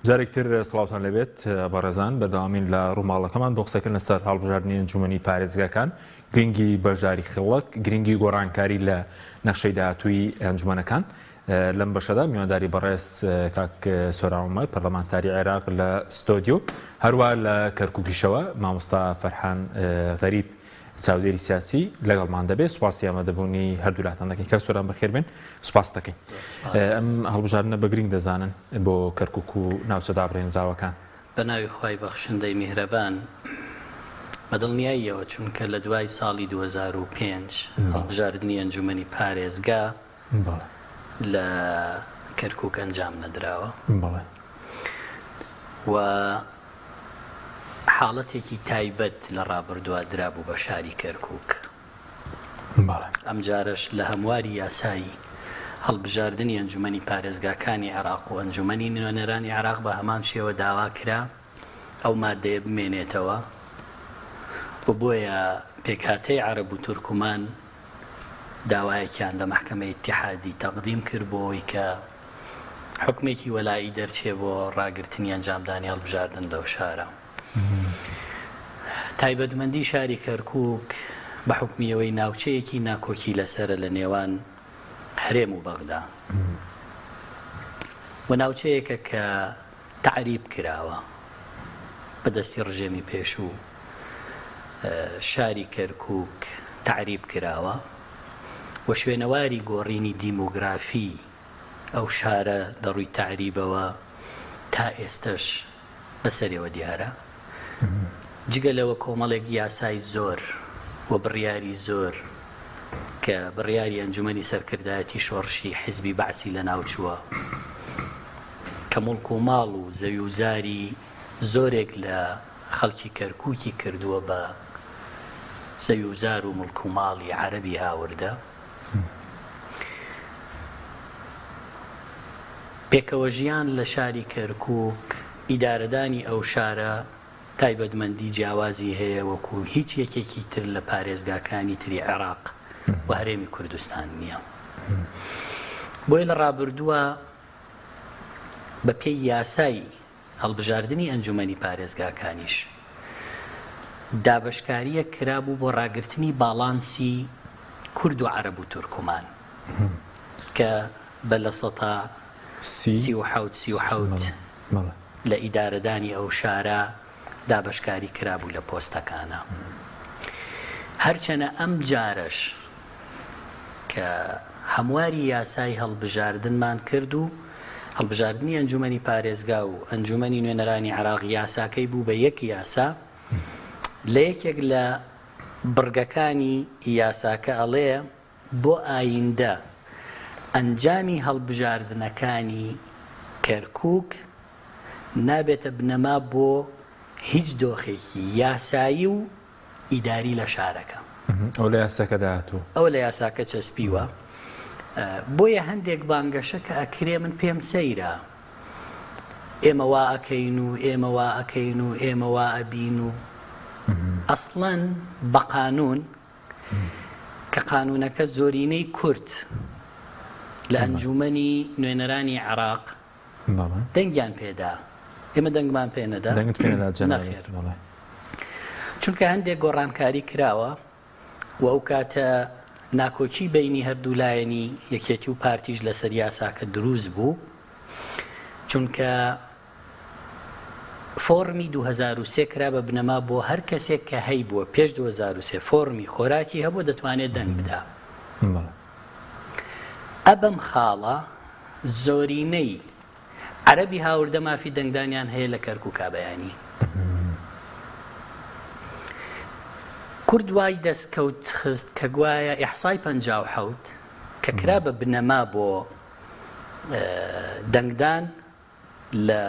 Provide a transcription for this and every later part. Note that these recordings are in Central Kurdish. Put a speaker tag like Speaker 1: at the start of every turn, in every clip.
Speaker 1: جارێک تر سڵاوتان لێبێت بەڕێزان، بەردەوامین لە ڕووماڵەکەمان بۆ قسەکردن لەسەر هەڵبژاردنی ئەنجومەنی پارێزگاکان، گرنگی بەشداری خەڵک، گرنگی گۆڕانکاری لە نەخشەی داهاتووی ئەنجومەنەکان. لەم بەشەدا میوانداری بەڕێز کاک سۆران عومەر پەرلەمانتاری عێراق لە ستۆدیۆ، هەروا لە کەرکوکیشەوە مامۆستا فەرحان غەریب چاودێری سیاسی لەگەڵمان دەبێت. سوپاسی ئامادەبوونی هەردوولاتان دەکەین. کاک سۆران بەخێر بێن، سوپاس دەکەین. ئەم هەڵبژاردنە بە گرنگ دەزانن بۆ کەرکوک و ناوچە دابڕێنراوەکان؟
Speaker 2: بە ناوی خوای بەخشندەی میهرەبان. بە دڵنیاییەوە چونکە لە دوای ساڵی 2005 هەڵبژاردنی ئەنجومەنی پارێزگا لە کەرکوک ئەنجام نەدراوە و حاڵەتێکی تایبەت لە ڕابردووە درابوو بە شاری کەرکوک. ئەمجارەش لە هەمواری یاسای هەڵبژاردنی ئەنجومەنی پارێزگاکانی عێراق و ئەنجومەنی نوێنەرانی عێراق بە هەمان شێوە داوا کرا ئەو مادەیە بمێنێتەوە و بۆیە پێکهاتەی عەرەب و تورکمان داوایەکیان لە مەحکەمەی ئیتیحادی تەقدیم کرد بۆ ئەوەی کە حوکمێکی وەلائی دەرچێ بۆ ڕاگرتنی ئەنجامدانی هەڵبژاردن لەو شارە. تایبەتمەندی شاری کەرکووک بە حوکمی ئەوەی ناوچەیەکی ناکۆکی لەسەرە لە نێوان هەرێم و بەغدا و ناوچەیەکە کە تەعریب کراوە بە دەستی ڕژێمی پێشوو شاری کەرکووک تەعریب کراوە و شوێنەواری گۆڕینی دیمۆگرافی ئەو شارە لە ڕووی تەعریبەوە تا ئێستەش بەسەرێوە دیارە. جگە لەوە کۆمەڵێک یاسای زۆر و بڕیاری زۆر کە بڕیاری ئەنجومەنی سەرکردایەتی شۆڕشی حیزبی بەعسی لەناوچووە کە موڵک و ماڵ و زەوی و زاری زۆرێک لە خەڵکی کەرکووکی کردووە بە زەوی و زار و موڵک و ماڵی عەرەبی هاوردە. پێکەوەژیان لە شاری کەرکووک، ئیدارەدانی ئەو شارە تایبەتمەندی جیاوازی هەیە وەکو هیچ یەکێکی تر لە پارێزگاکانی تری عێراق و هەرێمی کوردستان نییە. بۆیە لە ڕابردووە بە پێی یاسای هەڵبژاردنی ئەنجومەنی پارێزگاکانیش دابەشکارییەک کرابوو بۆ ڕاگرتنی باڵانسی کورد و عەرەب و تورکمان کە بە 37% 37 لە ئیدارەدانی ئەو شارە دابەشکاری کرابوو لە پۆستەکانا. هەرچەنە ئەم جارەش کە هەمواری یاسای هەڵبژاردنمان کرد و هەڵبژاردنی ئەنجومەنی پارێزگا و ئەنجومەنی نوێنەرانی عێراق یاساکەی بوو بە یەک یاسا، لە یەکێک لە بڕگەکانی یاساکە ئەڵێ، بۆ ئایندە ئەنجامی هەڵبژاردنەکانی کەرکوک نابێتە بنەما بۆ هیچ دۆخێکی یاسایی و ئیداری لە شارەکە.
Speaker 1: ئەوە لە یاساکەدا هاتووە.
Speaker 2: ئەوە لە یاساکە چەسپیوە. بۆیە هەندێک بانگەشە کە ئەکرێ من پێم سەیرە ئێمە وا ئەکەین و ئێمە وا ئەکەین و ئێمە وا ئەبین و ئەسڵەن بە قانوون کە قانوونەکە زۆرینەی کورد لە ئەنجوومەنی نوێنەرانی عێراق دەنگیان پێدا، ئێمە دەنگمان پێ نەدا؟
Speaker 1: دەنگت پێ نەدا جەنابت؟
Speaker 2: نەخێر. چونکە هەندێک گۆڕانکاری کراوە و ئەو کاتە ناکۆکی بەینی هەردوو لایەنی یەکێتی و پارتیش لەسەر یاساکە دروست بوو، چونکە فۆڕمی 2003 کرا بە بنەما بۆ هەر کەسێک کە هەیبووە پێش 2003 فۆڕمی خۆراکی هەبووە دەتوانێت دەنگ بدا. ئە بەم خاڵە زۆرینەی عەرەبی هاوردە مافی دەنگدانیان هەیە لە کەرکوکا بەیانی کورد وای دەستکەوت خست کە گوایە ئیحسای 57 کە کرا بە بنەما بۆ دەنگدان لە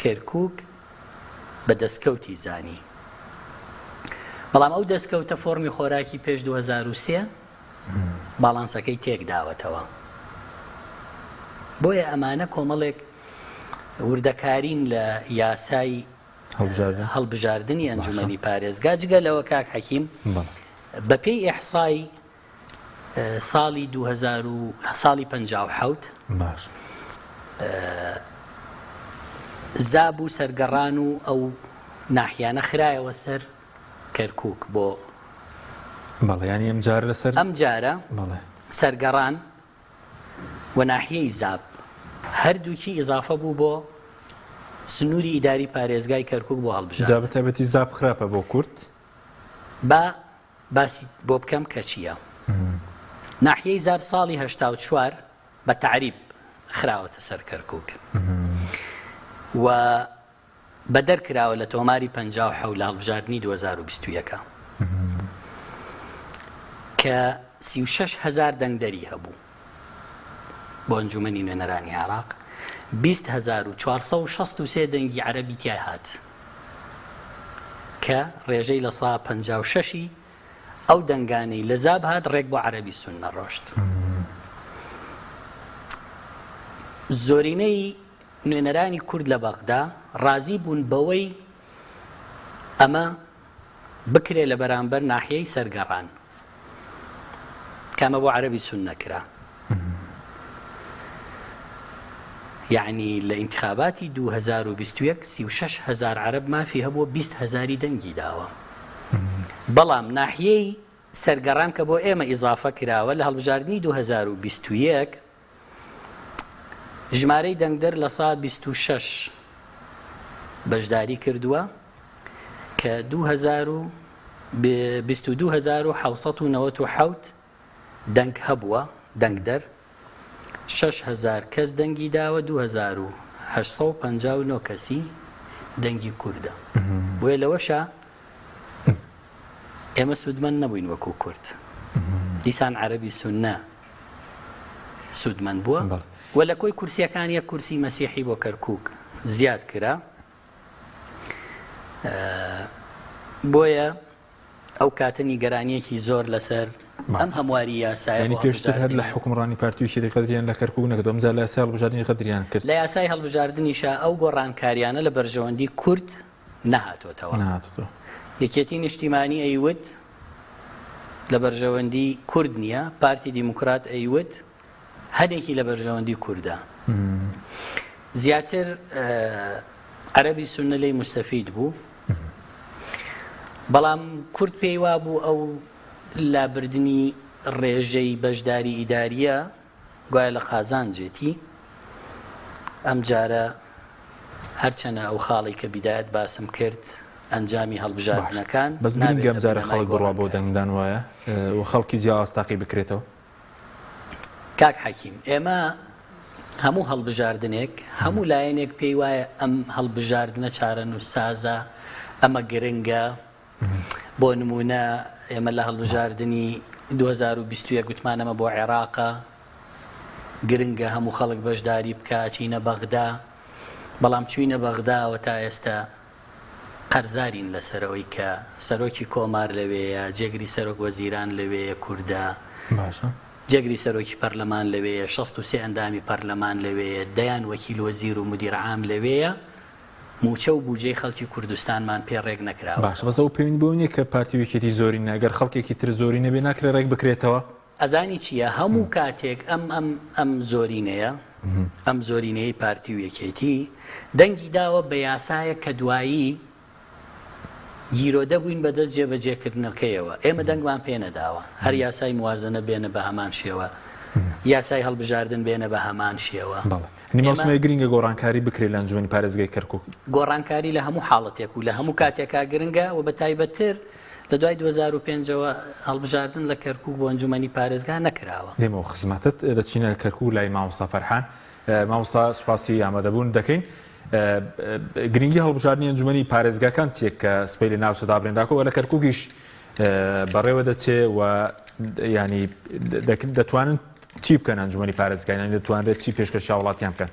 Speaker 2: کەرکوک بە دەستکەوتی زانی. بەڵام ئەو دەستکەوتە فۆڕمی خۆراکی پێش 2003 باڵانسەکەی تێکداوەتەوە. بۆیە ئەمانە کۆمەڵێک وردەکارین لە یاسای هەڵبژاردنی ئەنجومەنی پارێزگا. جگە لەوە کاک حەکیم بەپێی ئیحسای ساڵی 2000 و ساڵی 57 باش. زاب و سەرگەڕان و ئەو ناحیانە خرایەوە سەر کەرکوک بۆ.
Speaker 1: بەڵێ یانی ئەم جارە لەسەر.
Speaker 2: ئەم جارە
Speaker 1: بەڵێ.
Speaker 2: سەرگەڕان و ناحیەی زاب هەردووکی ئیزافە بوو بۆ سنووری ئیداری پارێزگای کەرکوک بۆ هەڵبژاردن.
Speaker 1: جا بە تایبەتی زاب خراپە بۆ کورد؟
Speaker 2: با باسی بۆ بکەم کە چییە. ناحیەی زاب ساڵی 84 بە تەعریب خراوەتە سەر کەرکوک و بەدەر کراوە لە تۆماری 57 لە هەڵبژاردنی 2021 کە 36 هەزار دەنگدەری هەبوو بۆ ئەنجومەنی نوێنەرانی عێراق 20463 دەنگی عەرەبی تیا هات کە ڕێژەی لە سا 56ی ئەو دەنگانەی لە زاب هات ڕێک بۆ عەرەبی سوننە ڕۆشت. زۆرینەی نوێنەرانی کورد لە بەغدا ڕازی بوون بەوەی ئەمە بکرێ لە بەرامبەر ناحیەی سەرگەڕان کە ئەمە بۆ عەرەبی سوننە کرا. یەعنی لە ئینتخاباتی 2021 36 هەزار عەرەب مافی هەبووە 20 هەزاری دەنگی داوە. بەڵام ناحیەی سەرگەڕان کە بۆ ئێمە ئیزافە کراوە لە هەڵبژاردنی 2021 ژمارەی دەنگدەر لە سا 26 بەشداری کردووە کە 22797 دەنگ هەبووە، دەنگدەر 6000 کەس دەنگی داوە 2859 کەسی دەنگی کوردە. بۆیە لەوەشا ئێمە سوودمەند نەبووین وەکو کورد. دیسان عەرەبی سوننە سوودمەند بووە و لە کۆی کورسیەکان یەک کورسی مەسیحی بۆ کەرکوک زیاد کرا. بۆیە ئەو کاتە نیگەرانییەکی زۆر لەسەر ئەم هەمواری یاسایە
Speaker 1: یانی
Speaker 2: بۆ
Speaker 1: پێشتر هەر لە
Speaker 2: هەڵبژاردنی
Speaker 1: حوکمڕانی پارتی و یەکێتی غەدریان لە کەرکوک نەکردوە ئەمجار لە یاسای هەڵبژاردنی غەدریان کرد.
Speaker 2: لە یاسای هەڵبژاردنیشا ئەو گۆڕانکاریانە لە بەرژەوەندی کورد نەهاتۆتەوە.
Speaker 1: نەهاتۆتەوە.
Speaker 2: یەکێتی نیشتیمانی ئەیوت لە بەرژەوەندی کورد نییە، پارتی دیموکرات ئەیوت هەنێکی لە بەرژەوەندی کوردە. زیاتر عەرەبی سوننە لێی موستەفید بوو. بەڵام کورد پێی وابوو ئەو لابردنی ڕێژەی بەشداری ئیداریە گوایە لە قازانجێتی. ئەمجارە هەرچەنە ئەو خاڵی کە بیدایەت باسم کرد ئەنجامی هەڵبژاردنەکان
Speaker 1: بەس گرنگە
Speaker 2: نابێتە
Speaker 1: ئەمجارە
Speaker 2: بنەمای
Speaker 1: خەڵک بڕوا بۆ
Speaker 2: گۆڕانکاری.
Speaker 1: دەنگدان وایە و خەڵکی جیاواز تاقی بکرێتەوە؟
Speaker 2: کاک حەکیم ئێمە هەموو هەڵبژاردنێک هەموو لایەنێک پێی وایە ئەم هەڵبژاردنە چارەنووسسازە، ئەمە گرنگە، بۆ نموونە ئێمە لە هەڵبژاردنی 2021 گوتمان ئەمە بۆ عێراقە گرنگە هەموو خەڵک بەشداری بکا چینە بەغدا، بەڵام چوینە بەغداوە تا ئێستا قەرزارین لەسەر ئەوەی کە سەرۆکی کۆمار لەوێیە، جێگری سەرۆک وەزیران لەوێیە کوردە،
Speaker 1: باشە.
Speaker 2: جێگری سەرۆکی پەرلەمان لەوێیە، 63 ئەندامی پەرلەمان لەوێیە، دەیان وەکیل وەزیر و مودیر عام لەوێیە، مووچە و بوجەی خەڵکی کوردستانمان پێ ڕێک
Speaker 1: باشە
Speaker 2: نەکراوەتەوە.
Speaker 1: بەس ئەوە پەیوەندی بەوە نیە کە پارتی و یەکێتی زۆرینە، گەر خەڵکێکی تر زۆرینە بێ ناکرێ ڕێک بکرێتەوە؟
Speaker 2: ئەزانی چیە هەموو کاتێک ئەم ئەم ئەم زۆرینەیە ئەم زۆرینەیەی پارتی و یەکێتی دەنگی داوە بە یاسایەک کە دوایی گیرۆدە بووین بە دەست جێبەجێکردنەکەیەوە ئێمە دەنگمان پێ نەداوە هەر یاسای موازنە بێنە بە هەمان شێوە یاسای هەڵبژاردن بێنە بە هەمان شێوە
Speaker 1: بەڵێ یانی مەوسمەیە گرنگە گۆڕانکاری بکرێت لە ئەنجومەنی پارێزگای کەرکوک.
Speaker 2: گۆڕانکاری لە هەموو حاڵەتێک و لە هەموو کاتێکا گرنگە و بە تایبەتتر لە دوای 2005 ەوە هەڵبژاردن لە کەرکوک بۆ ئەنجومەنی پارێزگا نەکراوە.
Speaker 1: دێمەوە خزمەتت دەچینە کەرکوک لای مامۆستا فەرحان. مامۆستا سوپاسی ئامادەبوون دەکەین. گرنگی هەڵبژاردنی ئەنجومەنی پارێزگاکان چییە کە سبەی لە ناوچە دابرێنراکەوە لە کەرکوکیش بەڕێوە دەچێ و ینی دەتوانن چی بکەن ئەنجومەنی پارێزگا یانی دەتوانرێت چی پێشکەشی هاوڵاتیان بکەن؟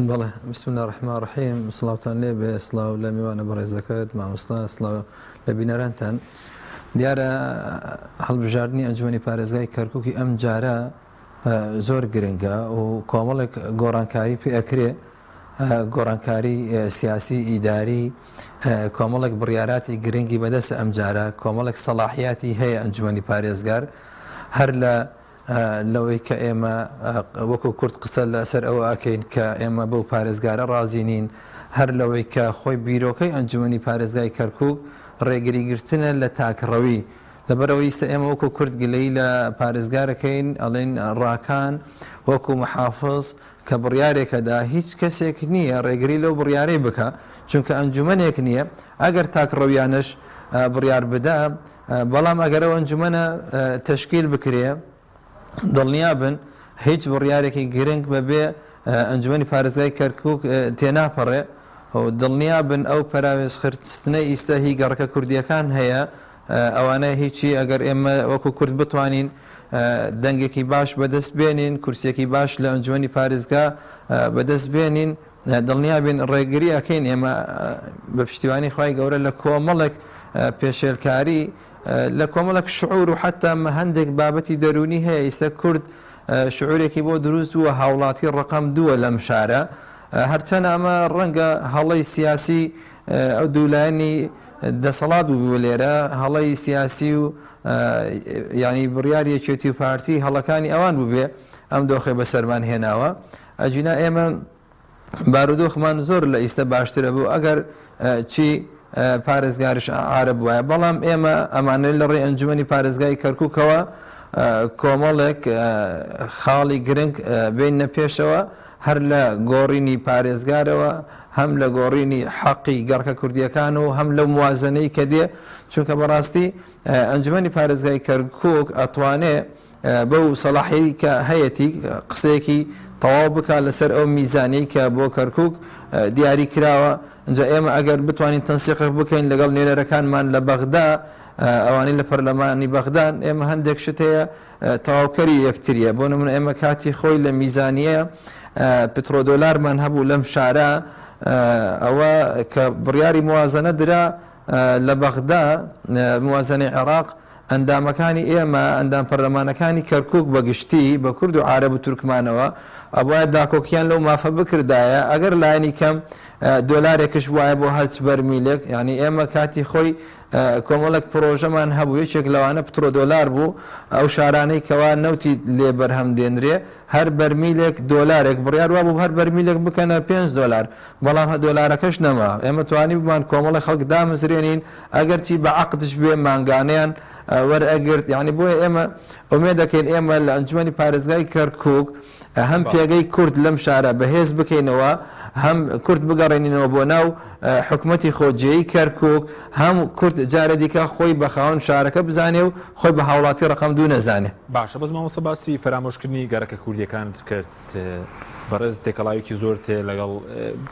Speaker 3: بەڵێ بسم الله الرحمن الرحیم سڵاوتان لێ بێ سڵاو لە میوانە بەڕێزەکەت مامۆستا سڵاو لە بینەرانتان دیارە هەڵبژاردنی ئەنجومەنی پارێزگای کەرکوکی ئەم جارە زۆر گرنگە و کۆمەڵێک گۆڕانکاری پێ ئەکرێ گۆڕانکاری سیاسی ئیداری کۆمەڵێک بڕیاراتی گرنگی بەدەستە ئەم جارە کۆمەڵێک سەڵاحیاتی هەیە ئەنجومەنی پارێزگار هەر لە. لەوەی کە ئێمە وەکو کورد قسە لەسەر ئەوە ئەکەین کە ئێمە بەو پارێزگارە ڕازی نین، هەر لەوەی کە خۆی بیرۆکەی ئەنجومەنی پارێزگای کەرکوک ڕێگریگرتنە لە تاکڕەوی، لەبەرئەوەی ئیستا ئێمە وەکو کورد گلەیی لە پارێزگار ئەکەین ئەڵێین ڕاکان وەکو محافز کە بڕیارێکەدا هیچ کەسێک نییە ڕێگری لەو بڕیارەی بکا چونکە ئەنجومەنێک نییە ئەگەر تاکڕەویانەش بڕیار بدا بەڵام ئەگەر ئەو ئەنجومەنە تەشکیل بکرێ دڵنیابن هیچ بڕیارێکی گرنگ بەبێ ئەنجومەنی پارێزگای کەرکوک تێناپەڕێ و دڵنیابن ئەو پەراوێزخستنەی ئیستا هی گەڕەکە کوردییەکان هەیە ئەوانە هیچی ئەگەر ئێمە وەکو کورد بتوانین دەنگێکی باش بەدەست بێنین کورسیەکی باش لە ئەنجومەنی پارێزگا بەدەست بێنین دڵنیابین ڕێگری ئەکەین ئێمە بە پشتیوانی خوای گەورە لە کۆمەڵێک پێشێلکاری لە کۆمەڵێک شعور و حتا هەندێک بابەتی دەرونی هەیە ئیستا کورد شعورێکی بۆ دروست بووە هاوڵاتی ڕقم دووە لەم شارە هەرچەند ئەمە ڕەنگە هەڵەی سیاسی ئەو دوولایەنی دەسەڵات بوو لێرە هەڵەی سیاسی و یعنی بڕیاری یەکێتی و پارتی هەڵەکانی ئەوان بووبێ ئەم دۆخێ بەسەرمان هێناوە ئەگینا ئێمە بارودۆخمان زۆر لە ئیستە باشترە بوو ئەگەر چی پارێزگاریش عارەب وایە بەڵام ئێمە ئەمانەوێت لە ڕێی ئەنجومەنی پارێزگای کەرکووکەوە کۆمەڵێک خاڵی گرنگ بێنە پێشەوە هەر لە گۆڕینی پارێزگارەوە هەم لە گۆڕینی حەقی گەڕکە کوردیەکان و هەم لەو موازنەی کە دێ چونکە بەڕاستی ئەنجومەنی پارێزگای کەرکووک ئەتوانێ بەو سەڵاحیەی کە هەیەتی قسەیەکی تەواو بکات لەسەر ئەو میزانەی کە بۆ کەرکوک دیاری کراوە، ئینجا ئێمە ئەگەر بتوانین تەنسیقێک بکەین لەگەڵ نوێنەرەکانمان لە بەغدا ئەوانەی لە پەرلەمانی بەغدان ئێمە هەندێک شت هەیە تەواوکەری یەکتریە بۆ نمونە ئێمە کاتی خۆی لە میزانیە پترۆدۆلارمان هەبوو لەم شارە ئەوە کە بڕیاری موازنە درا لە بەغدا موازنەی عێراق ئەندامەکانی ئێمە، ئەندام پەرلەمانەکانی کەرکوک بە گشتی، بە کورد و عارەب و تورکمانەوە، ئەبوایە داکۆکیان لەو مافە بکردایە، ئەگەر لایەنی کەم دۆلارێکش بوایە بۆ هەرچ بەرمیلێک، یانی ئێمە کاتی خۆی کۆمەڵێک پرۆژەمان هەبوو، یەکێک لەوانە پترۆدۆلار بوو، ئەو شارانەی کەوا نەوتی لێ بەرهەم دێنرێ، هەر بەرمیلێک دۆلارێک، بڕیار وابوو هەر بەرمیلێک بکەنە پێنج دۆلار، بەڵام هە دۆلارەکەش نەما، ئێمە توانیبوومان کۆمەڵێک خەڵک دامەزرێنین، ئەگەرچی بە عەقدش بێ مانگانەیان وەرئەگرت، یانی بۆیە ئێمە ئومێد دەکەین ئێمە لە ئەنجومەنی پارێزگای کەرکوک هەم پێگەی کورد لەم شارە بەهێز بکەینەوە، هەم کورد بگەڕێنینەوە بۆ ناو حکومەتی خۆجێی کەرکوک، هەم کورد جارێ دیکە خۆی بە خاوەن شارەکە بزانێ و خۆی بە هاوڵاتی ڕەقەم دوو نەزانێ.
Speaker 1: باشە بەس مامۆستا باسی فەرامۆشکردنی گەڕەکە کوردیەکانت کرد بەڕێز تێکەڵاویکی زۆرت هەیە لەگەڵ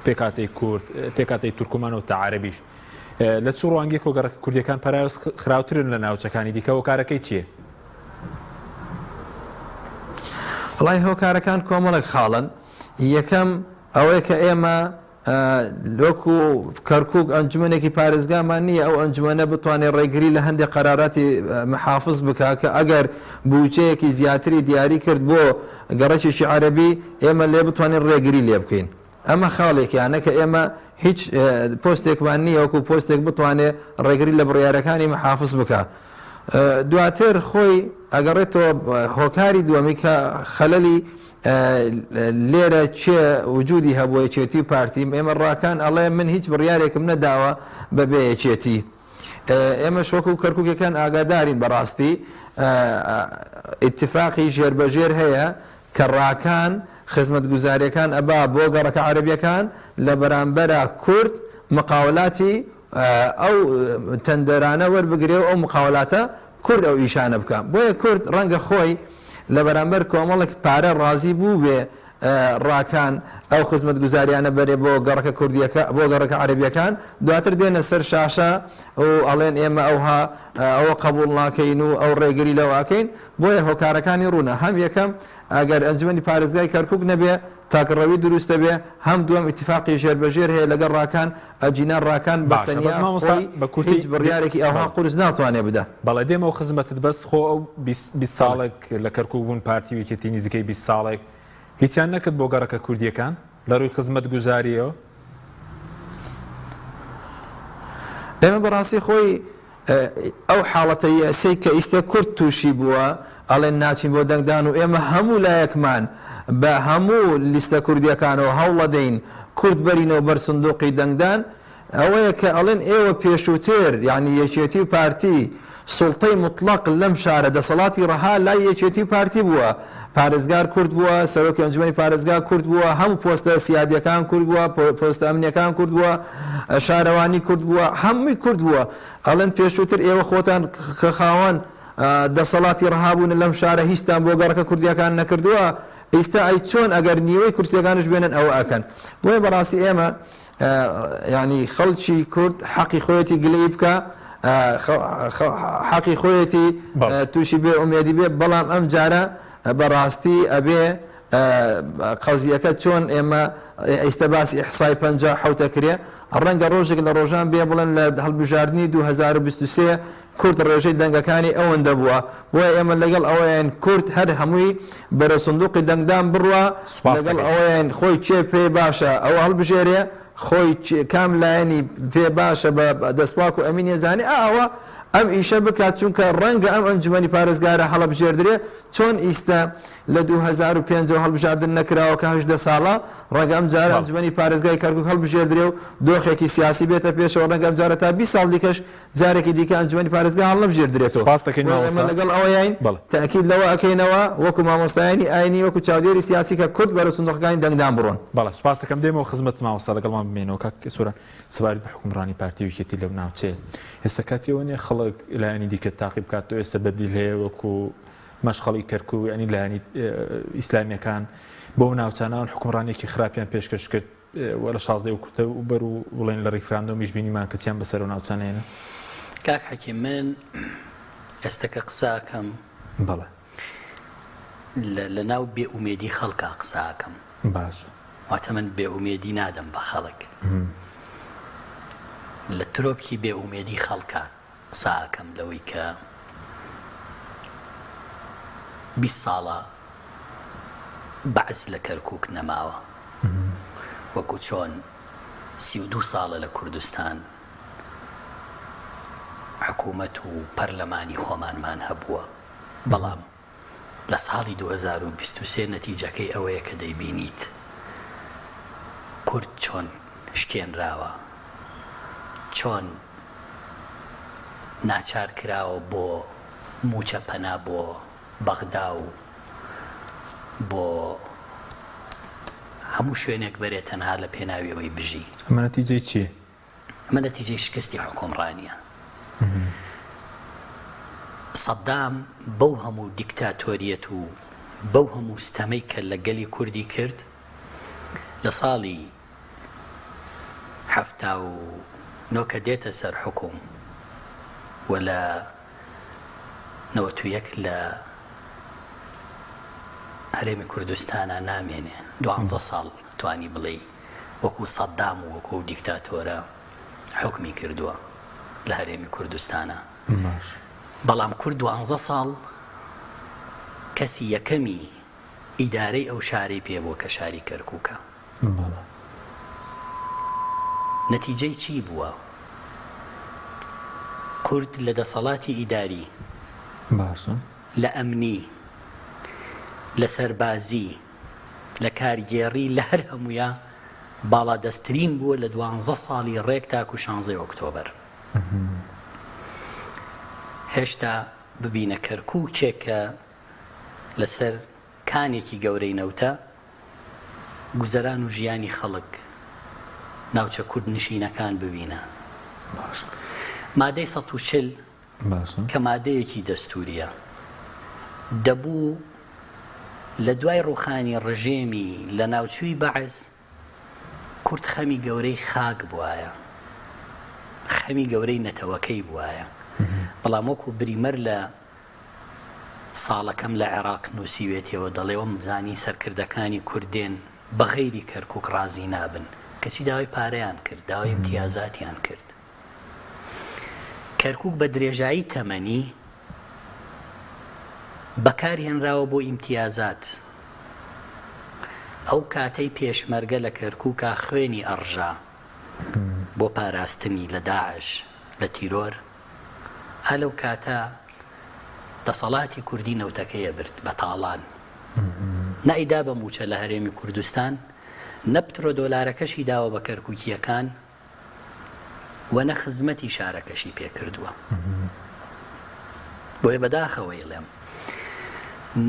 Speaker 1: پێکهاتەی کورد پێکهاتەی تورکمان و تا عەرەبیش لە چ ڕوانگەیەکەوە گەڕەکە کوردیەکان پەراوێز خراوترن لە ناوچەکانی دیکە هۆکارەکەی چییە؟
Speaker 3: وەڵای هۆکارەکان کۆمەڵێک خاڵن یەکەم ئەوەیە کە ئێمە وەکو کەرکوک ئەنجومەنێکی پارێزگامان نییە ئەو ئەنجومەنە بتوانێت ڕێگری لە هەندێک قەراراتی محافز بکا کە ئەگەر بودجەیەکی زیاتری دیاری کرد بۆ گەڕەکێکی عەرەبی ئێمە لێ بتوانین ڕێگری لێ بکەین ئەمە خاڵێکیانە کە ئێمە هیچ پۆستێکمان نییە وەکو پۆستێک بتوانێت ڕێگری لە بڕیارەکانی محافز بکا دواتر خۆی ئەگەڕێتەوە هۆکاری دووەمی کە خەلەلی لێرە کێ وجودی هەبووە یەکێتی و پارتی ئێمە ڕاکان ئەڵێ من هیچ بڕیارێکم نەداوە بەبێ یەکێتی ئێمەش وەکو کەرکوکەکان ئاگادارین بەڕاستی ئیتفاقی ژێربەژێر هەیە کە ڕاکان خزمەتگوزاریەکان ئەبا بۆ گەڕەکە عەرەبیەکان لە بەرامبەرا کورد مقاولاتی ئەو تەندەرانە وەربگرێ و ئەو مقاولاتە کورد ئەو ئیشانە بکا بۆیە کورد ڕەنگە خۆی لە بەرامبەر کۆمەڵێک پارە ڕازی بووبێ ڕاکان ئەو خزمەتگوزاریانە بەرێ بۆ گەڕەکە کوردیەکە بۆ گەڕەکە عەرەبیەکان دواتر دێنە سەر شاشە و ئەڵێن ئێمە ئەوها ئەوە قەبوڵ ناکەین و ئەو ڕێگری لەوە ئەکەین بۆیە هۆکارەکانی ڕوونە هەم یەکەم ئەگەر ئەنجومەنی پارێزگای کەرکوک نەبێ تاکڕەوی دروست دەبێ هەم دووەم ئیتیفاقی ژێر بە ژێر هەیە لەگەڵ ڕاکان ئەگینا ڕاکان بە
Speaker 1: باشە
Speaker 3: تەنیا
Speaker 1: بەس مامۆستا
Speaker 3: خۆی
Speaker 1: بە کورتی
Speaker 3: هیچ بڕیارێکی ئەوها
Speaker 1: بەڵێ
Speaker 3: قورس ناتوانێ بدا.
Speaker 1: بەڵێ دێمەوە خزمەتت بەس خۆ ئەو 20
Speaker 3: بەڵێ.
Speaker 1: ساڵێک لە کەرکوک بوون پارتی و یەکێتی نزیکەی 20 ساڵێک هیچیان نەکرد بۆ گەڕەکە کوردیەکان لە ڕووی خزمەتگوزاریەوە؟
Speaker 3: ئێمە بەڕاستی خۆی. ئەو حاڵەتە یەئسەی کە ئیستە کورد تووشی بووە، ئەڵێن ناچین بۆ دەنگدان و ئێمە هەموو لایەکمان بە هەموو لیستە کوردییەکانەوە هەوڵەدەین کورد بەرینەوە بەر سندوقی دەنگدان، ئەوەیە کە ئەڵێن ئێوە پێشووتر یانی یەکێتی و پارتی سوڵتەی موتڵەق لەم شارە دەسەڵاتی ڕەها لای یەکێتی و پارتی بووە، پارێزگار کورد بووە، سەرۆکی ئەنجومەنی پارێزگا کورد بووە، هەموو پۆستە سیادیەکان کورد بووە، پۆستە ئەمنیەکان کورد بووە، شارەوانی کورد بووە، هەمووی کورد بووە. ئەڵێن پێشووتر ئێوە خۆتان کە خاوەن دەسەڵاتی ڕەها بوونە لەم شارە هیچتان بۆ گەڕەکە کوردیەکان نەکردووە، ئیستا ئەی چۆن ئەگەر نیوەی کورسیەکانش بێنن ئەوە ئەکەن. بۆیە بەڕاستی ئێمە یانی خەڵکی کورد حەقی خۆیەتی گلەیی بکا، حەقی خۆیەتی تووشی بێ ئومێدی بێ، بەڵام ئەم جارە بەڕاستی ئەبێ قەزیەکە چۆن ئێمە ئیستە باسی ئیحسای 57 ئەکرێ، ڕەنگە ڕۆژێک لە ڕۆژان بێ بڵێن لە هەڵبژاردنی 2023 کورد ڕێژەی دەنگەکانی ئەوەندە بووە، بۆیە ئێمە لەگەڵ ئەوەین کورد هەر هەمووی بەرەو سندوقی دەنگدان بڕوا،
Speaker 1: سوپاست
Speaker 3: لەگەڵ
Speaker 1: دەکەین.
Speaker 3: ئەوەین خۆی کێ پێ باشە ئەوە هەڵبژێرێ، خۆی کام لایەنی پێ باشە بە دەستپاک و ئەمین ئەزانێ ئا ئەوە ئەم ئیشە بکات، چونکە ڕەنگە ئەم ئەنجومەنی پارێزگارە هەڵبژێردرێ، چۆن ئیستە لە 2005 ەوە هەڵبژاردن نەکراوە کە 18 ساڵە، ڕەنگە ئەم جارە
Speaker 1: بەڵێ.
Speaker 3: ئەنجومەنی پارێزگای کەرکوک هەڵبژێردرێ و دۆخێکی سیاسی بێتە پێشەوە، ڕەنگە ئەم جارە تا 20 ساڵ دیکەش جارێکی دیکە ئەنجومەنی پارێزگا هەڵنەبژێردرێتەوە.
Speaker 1: سوپاست دەکەین
Speaker 3: بۆیە ئێمە
Speaker 1: مامۆستا.
Speaker 3: لەگەڵ ئەوەیاین
Speaker 1: بەڵێ.
Speaker 3: تەئکید لەوە ئەکەینەوە وەکو مامۆستایانی ئاینی وەکو چاودێری سیاسی کە کورد بەرەو سندوقەکانی دەنگدان بڕۆن.
Speaker 1: بەڵێ سوپاست دەکەم دێمەوە خزمەتت مامۆستا لەگەڵمان بمێنەوە کاک سۆران سەبارەت بە حوکمڕانی پارتی و یەکێتی لەو ناوچەیە ئێستا کاتی ئەوە نیە خەڵک لایەنی دیکە تاقی بکاتەوە ئێستا بەدیل هەیە وەکو مەشخەڵی کەرکوک یانی لایەنی ئیسلامیەکان بەو ناوچانەوە حوکمڕانیەکی خراپیان پێشکەش کرد و لە شازدەی ئۆکتۆبەر و بڵێن لە ڕیفراندۆمیش بینیمان کە چیان بەسەر ئەو ناوچانە هێنا.
Speaker 2: کاک حەکیم من ئێستا کە قسە ئەکەم
Speaker 1: بەڵێ.
Speaker 2: لە لە ناو بێ ئومێدی خەڵکا قسە ئەکەم.
Speaker 1: باش.
Speaker 2: واتە من بێ ئومێدی نادەم بە خەڵک. لە ترۆپکی بێ ئومێدی خەڵکا قسە ئەکەم لەوەی کە 20 ساڵە بەعس لە کەرکوک نەماوە وەکو چۆن 32 ساڵە لە کوردستان حکوومەت و پەرلەمانی خۆمانمان هەبووە بەڵام لە ساڵی 2023 نەتیجەکەی ئەوەیە کە دەیبینیت کورد چۆن شکێنراوە، چۆن ناچار کراوە بۆ مووچە پەنا بۆ بەغدا و بۆ هەموو شوێنێک بەرێ تەنها لە پێناوی ئەوەی بژی.
Speaker 1: ئەمە نەتیجەی چییە؟
Speaker 2: ئەمە نەتیجەی شکستی حوکمڕانییە. سەدام بەو هەموو دیکتاتۆریەت و بەو هەموو ستەمەی کە لە گەلی کوردی کرد، لە ساڵی 79 کە دێتە سەر حوکم و لە 91 لە هەرێمی کوردستانا نامێنێ، دوانزە ساڵ توانی بڵێی وەکو سەدام و وەکو ئەو دیکتاتۆرە حوکمی کردووە لە هەرێمی کوردستانا.
Speaker 1: باش.
Speaker 2: بەڵام کورد دوانزە ساڵ کەسی یەکەمی ئیدارەی ئەو شارەی پێ بووە کە شاری کەرکوکە.
Speaker 1: بەڵێ.
Speaker 2: نەتیجەی چی بووە؟ کورد لە دەسەڵاتی ئیداری.
Speaker 1: باشە.
Speaker 2: لە ئەمنی، لە سەربازی، لە کارگێڕی لە هەر هەموویا باڵادەستترین بووە لە دوانزە ساڵی ڕێک تاکو شانزەی ئۆکتۆبەر. هێشتا ببینە کەرکووکێک کە لەسەر کانێکی گەورەی نەوتە، گوزەران و ژیانی خەڵک، ناوچە کوردنشینەکان ببینە. مادەی 140
Speaker 1: باشە.
Speaker 2: کە مادەیەکی دەستوورییە، دەبوو لە دوای ڕووخانی ڕژێمی لەناوچووی بەعس، کورد خەمی گەورەی خاک بوایە، خەمی گەورەی نەتەوەکەی بوایە، بەڵام وەکو بریمەر لە ساڵەکەم لە عێراق نووسیوێتیەوە دەڵێ وەمزانی سەرکردەکانی کورد دێن بە غەیری کەرکووک ڕازی نابن، کەچی داوای پارەیان کرد، داوای ئیمتیازاتیان کرد. کەرکوک بە درێژایی تەمەنی بەکار هێنراوە بۆ ئیمتیازات. ئەو کاتەی پێشمەرگە لە کەرکوکا خوێنی ئەڕژا بۆ پاراستنی لە داعش، لە تیرۆر. ئا لەو کاتە دەسەڵاتی کوردی نەوتەکەی ئەبرد بە تاڵان. نە ئەیدا بە مووچە لە هەرێمی کوردستان، نە پترۆدۆلارەکەشی داوە بە کەرکووکییەکان و نە خزمەتی شارەکەشی پێ کردووە. بۆیە بەداخەوە ئیڵێم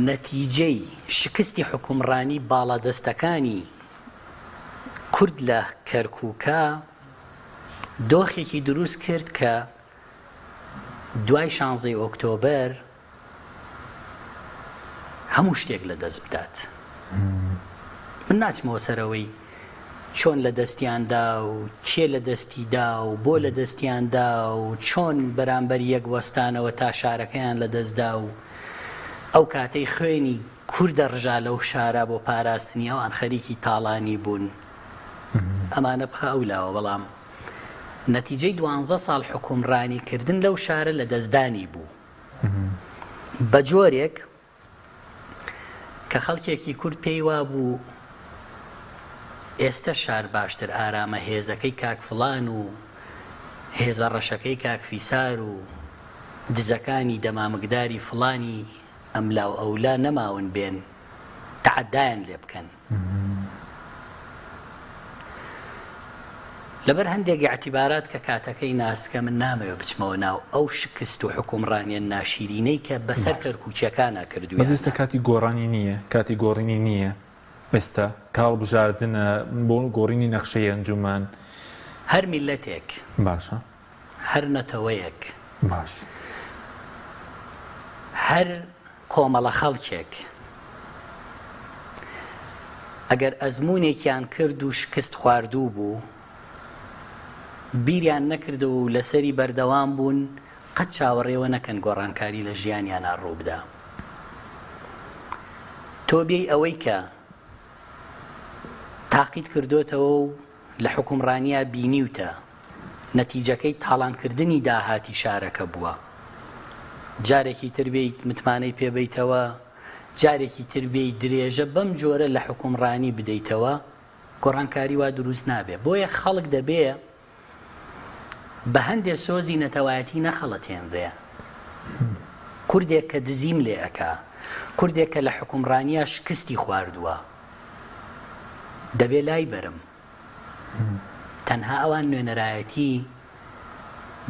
Speaker 2: نەتیجەی شکستی حوکمڕانی باڵادەستەکانی کورد لە کەرکووکا دۆخێکی دروست کرد کە دوای شانزەی ئۆکتۆبەر هەموو شتێک لە دەست بدات. من ناچمەوە سەرەوەی چۆن لە دەستیان دا و کێ لە دەستی دا و بۆ لە دەستیان دا و چۆن بەرامبەر یەک وەستانەوە تا شارەکەیان لە دەست دا و ئەو کاتەی خوێنی کوردە ڕژا لەو شارە بۆ پاراستنی ئەوان خەریکی تاڵانی بوون ئەمانە بخە ئەو لاوە بەڵام نەتیجەی دوانزە ساڵ حوکمڕانی کردن لەو شارە لەدەستدانی بوو بە جۆرێک کە خەڵکێکی کورد پێی وابوو ئێستە شار باشتر ئارامە هێزەکەی کاک فڵان و هێزە ڕەشەکەی کاک فیسار و دزەکانی دەمامکداری فڵانی ئەملاو ئەولا نەماون بێن تەعەدایان لێ بکەن. لەبەر هەندێک ئیعتیبارات کە کاتەکەی ناسکە من نامەوێ بچمەوە ناو ئەو شکست و حوکمڕانیە ناشیرینەی کە بەسەر
Speaker 1: باشە
Speaker 2: کەرکوکیەکانا
Speaker 1: بەس
Speaker 2: کردویانە.
Speaker 1: ئێستا کاتی گۆڕانی نییە کاتی گۆڕینی نییە ئێستا کە هەڵبژاردنە بۆ گۆڕینی نەخشەی ئەنجومەن.
Speaker 2: هەر میللەتێک.
Speaker 1: باشە.
Speaker 2: هەر نەتەوەیەک.
Speaker 1: باش.
Speaker 2: هەر کۆمەڵە خەڵکێک ئەگەر ئەزموونێکیان کرد و شکست خواردوو بوو، بیریان نەکردەوە و لەسەری بەردەوام بوون، قەت چاوەڕێوە نەکەن گۆڕانکاری لە ژیانیانا ڕووبدا. تۆ بێی ئەوەی کە تاقیت کردۆتەوە و لە حوکمڕانیا بینیوتە، نەتیجەکەی تاڵانکردنی داهاتی شارەکە بووە. جارێکی تر بێیت متمانەی پێ بەیتەوە، جارێکی تر بێی درێژە بەم جۆرە لە حوکمڕانی بدەیتەوە، گۆڕانکاری وا دروست نابێ. بۆیە خەڵک دەبێ بە هەندێ سۆزی نەتەوایەتی نەخەڵەتێنرێ. کوردێک کە دزیم لێ ئەکا، کوردێک کە لە حوکمڕانیا شکستی خواردووە، دەبێ لای بەرم. تەنها ئەوان نوێنەرایەتی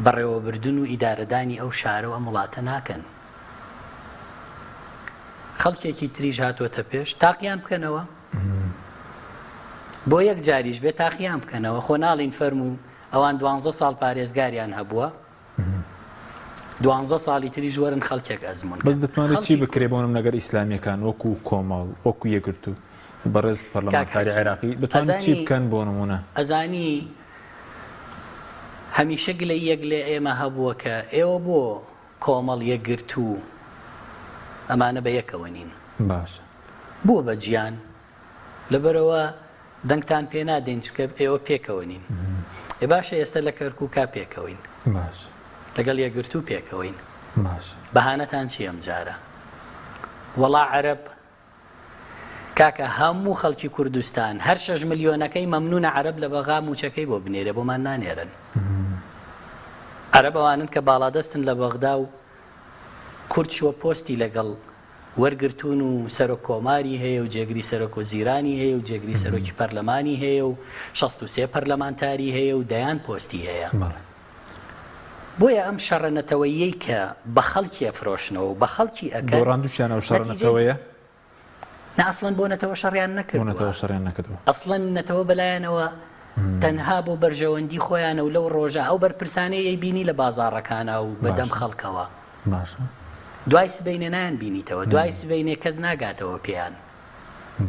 Speaker 2: بەڕێوەبردن و ئیدارەدانی ئەو شارە و ئەم وڵاتە ناکەن. خەڵکێکی تریش هاتۆتە پێش، تاقیان بکەنەوە. بۆ یەک جاریش بێ تاقیان بکەنەوە. خۆ ناڵین فەرموو ئەوان دوانزە ساڵ پارێزگاریان هەبووە. دوانزە ساڵی تریش وەرن خەڵکێک ئەزموون
Speaker 1: بەس دەتوانێت چی بکرێ بۆ نمونە گەر ئیسلامیەکان وەکو کۆمەڵ وەکو یەکگرتوو بەڕێز پەرلەمانتاری عێراقی دەتوانن چی بکەن بۆ نمونە؟
Speaker 2: ئەزانی هەمیشە گلەییەک لێ ئێمە هەبووە کە ئێوە بۆ کۆمەڵ یەکگرتوو ئەمانە بە یەکەوە نین.
Speaker 1: باشە.
Speaker 2: بۆ بە جیان؟ لەبەرئەوە دەنگتان پێ نادەین چونکە ئێوە پێکەوە نین. ئێ باشە ئێستا لە کەرکوکا پێکەوەین.
Speaker 1: باش.
Speaker 2: لەگەڵ یەکگرتوو پێکەوەین.
Speaker 1: باش.
Speaker 2: بەهانەتان چییە ئەم جارە؟ وەڵا عەرەب کاکە هەموو خەڵکی کوردستان هەر شەش ملیۆنەکەی مەمنونە عەرەب لە بەغا موچەکەی بۆ بنێرێ بۆمان نانێرن. عەرەب ئەوانن کە باڵادەستن لە بەغدا و کورد چووە پۆستی لەگەڵ وەرگرتوون و سەرۆک کۆماری هەیە و جێگری سەرۆک وەزیرانی هەیە و جێگری سەرۆکی پەرلەمانی هەیە و 63 پەرلەمانتاری هەیە و دەیان پۆستی هەیە. بۆیە ئەم شەڕە نەتەوەییەی کە بە خەڵکی ئەفرۆشنەوە و بە خەڵکی ئەکەن
Speaker 1: دۆڕاندوشیان ئەو شەڕە نەتەوەیە؟
Speaker 2: نا ئەسڵەن بۆ نەتەوە شەڕیان نەکردووە.
Speaker 1: بۆ نەتەوە شەڕیان نەکردووە.
Speaker 2: ئەسڵەن نەتەوە بەلایانەوە تەنها بۆ بەرژەوەندی خۆیانە و لەو ڕۆژە ئەو بەرپرسانەی ئەیبینی لە بازاڕەکانا و بە دەم خەڵکەوە.
Speaker 1: باشە.
Speaker 2: دوای سبەینێ نایان بینیتەوە دوای سبەینێ کەس ناگاتەوە پێیان.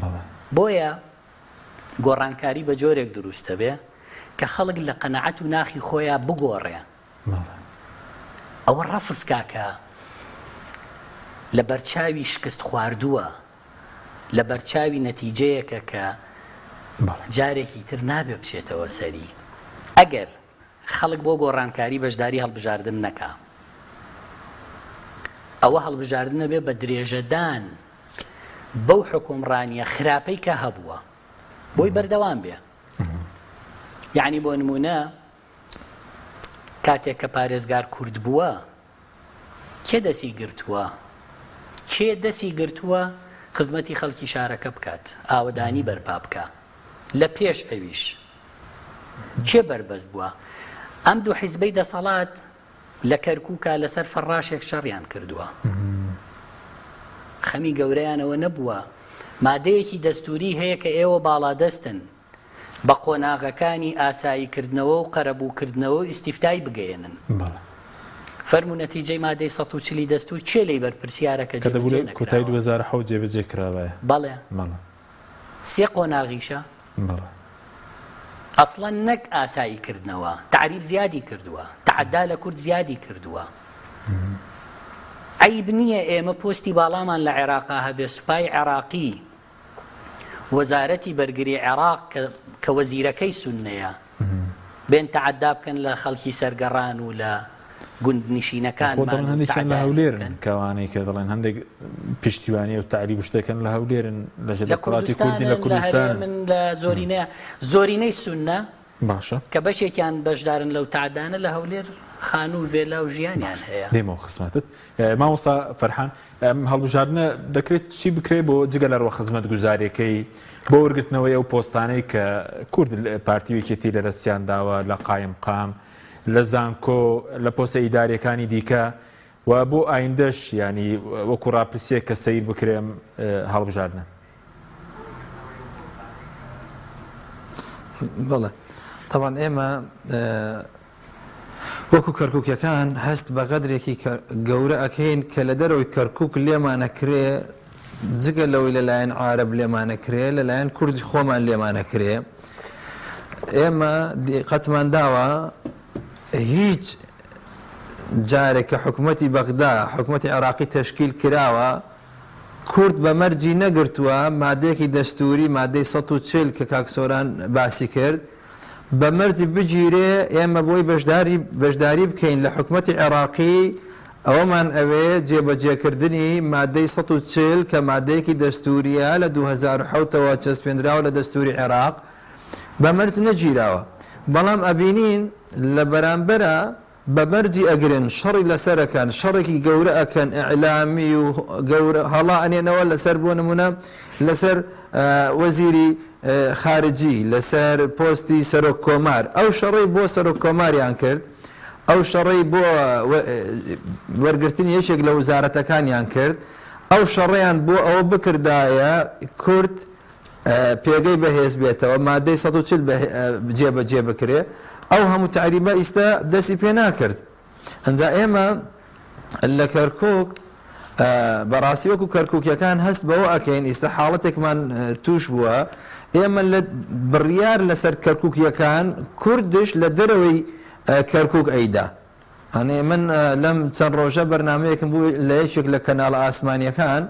Speaker 1: بەڵێ.
Speaker 2: بۆیە گۆڕانکاری بە جۆرێک دروستەبێ کە خەڵک لە قەناعەت و ناخی خۆیا بگۆڕێ.
Speaker 1: بەڵێ.
Speaker 2: ئەوە ڕەفز کا کە لە بەرچاوی شکست خواردووە، لە بەرچاوی نەتیجەیەکە کە
Speaker 1: بەڵێ.
Speaker 2: جارێکی تر نابێ بچێتەوە سەری. ئەگەر خەڵک بۆ گۆڕانکاری بەشداری هەڵبژاردن نەکا، ئەوە هەڵبژاردن ئەبێ بە درێژەدان بەو حوکمڕانییە خراپەی کە هەبووە، بۆی بەردەوام بێ. یەعنی بۆ نموونە کاتێک کە پارێزگار کورد بووە. کێ دەسی گرتووە؟ کێ دەسی گرتووە خزمەتی خەڵکی شارەکە بکات، ئاوەدانی بەرپا بکا؟ لە پێش ئەویش کێ بەربەست بووە؟ ئەم دوو حیزبەی دەسەڵات لە کەرکووکا لەسەر فەڕاشێک شەڕیان کردووە. خەمی گەورەیان ئەوە نەبووە. مادەیەکی دەستووری هەیە کە ئێوە باڵادەستن بە قۆناغەکانی ئاساییکردنەوە و قەرەبووکردنەوە و ئیستیفتای بگەیەنن.
Speaker 1: بەڵێ.
Speaker 2: فەرموو نەتیجەی مادەی 140 دەستوور کێ لێی بەرپرسیارە کە
Speaker 1: کە دەبوو
Speaker 2: جێبەجێ
Speaker 1: لە کۆتایی
Speaker 2: نەکراوە؟
Speaker 1: 2007 جێبەجێ کرابایە.
Speaker 2: بەڵێ.
Speaker 1: بەڵێ.
Speaker 2: سێ قۆناغیشە؟
Speaker 1: بەڵێ.
Speaker 2: ئەسڵەن نەک ئاسایی کردنەوە، تەعریب زیادی کردووە، تەعەدا لە کورد زیادی کردووە. عەیب نییە ئێمە پۆستی باڵامان لە عێراقا هەبێ، سوپای عێراقی، وەزارەتی بەرگری عێراق کە وەزیرەکەی سوننەیە، بێن تەعەدا بکەن لە خەڵکی سەرگەڕان و لە گوند نشینەکانمان
Speaker 1: خۆ دەڵێن
Speaker 2: و
Speaker 1: هەندێکیان لە
Speaker 2: تەعدایان
Speaker 1: هەولێرن
Speaker 2: بکەن.
Speaker 1: کە ئەوانەی کە دەڵێن هەندێک پشتیوانی و تەعریب و شتەکەن لە هەولێرن لە ژێر
Speaker 2: لە
Speaker 1: دەسەڵاتی کوردین لە
Speaker 2: کوردستانن لە
Speaker 1: کوردستانن.
Speaker 2: هەرێمن لە زۆرینەیان زۆرینەی سوننە
Speaker 1: باشە.
Speaker 2: کە بەشێکیان بەشدارن لەو تەعدانە لە هەولێر خانوو و ڤێلا و ژیانیان
Speaker 1: باشە
Speaker 2: هەیە.
Speaker 1: دێمەوە خزمەتت مامۆستا فەرحان ئەم هەڵبژاردنە دەکرێت چی بکرێت بۆ جگە لە ڕوە خزمەتگوزاریەکەی بۆ وەرگرتنەوەی ئەو پۆستانەی کە کورد پارتی و یەکێتی لە دەستیان داوە لە قایمقام لە زانکۆ لە پۆستە ئیداریەکانی دیکە و بۆ ئایندەش ینی وەکو ڕاپرسیەک کە سەیر بکرێم هەڵبژاردنە.
Speaker 3: بەڵێ تەبعەن ئێمە وەکو کەرکوکیەکان هەست بە غەدرێکی گەورە ئەکەین کە لە دەرەوەی کەرکوک لێمانەکرێ جگە لەوەی لەلایەن عارەب لێمانەکرێ لەلایەن کوردی خۆمان لێمانەکرێ ئێمە دیقەتمان داوە هیچ جارێک کە حکوومەتی بەغدا حکوومەتی عێراقی تەشکیل کراوە کورد بە مەرجی نەگرتووە مادەیەکی دەستوری مادەی 140 کە کاک سۆران باسی کرد بە مەرج بگیرێ ئێمە بۆی بەشداری بەشداری بکەین لە حکومەتی عێڕاقی ئەوەمان ئەوێ جێبەجێکردنی مادەی 140 کە مادەیەکی دەستوریە لە 2007 ەوە چەسپێنراوە لە دەستوری عێراق بە مەرج نەگیراوە بەڵام ئەبینین لە بەرامبەرا بە مەرجی ئەگرن شەڕی لەسەر ئەکەن شەڕێکی گەورە ئەکەن ئیعلامی و گەورە هەڵا ئەنێنەوە لەسەر بۆ نمونە لەسەر وەزیری خارجی لەسەر پۆستی سەرۆک کۆمار ئەو شەڕەی بۆ سەرۆک کۆماریان کرد ئەو شەڕەی بۆ وەرگرتنی یەکێک لە وزارەتەکانیان کرد ئەو شەڕەیان بۆ ئەوە بکردایە کورد پێگەی بەهێز بێتەوە مادەی 140 جێبەجێ بکرێ ئەو هەموو تەعریبە ئیستا دەستی پێ ناکرد ئەنجا ئێمە لە کەرکک بەڕاستی وەکو کەرککیەکان هەست بەوە ئەکەین ئیستا حاڵەتێکمان توش بووە ئێمە لە بڕیار لەسەر کەرککیەکان کوردش لە دەرەوەی کەرکک ئەیدا ئەنێ من لەم چەند ڕۆژە بەرنامەیەکم بوو لە یەکێک لە کەناڵە ئاسمانیەکان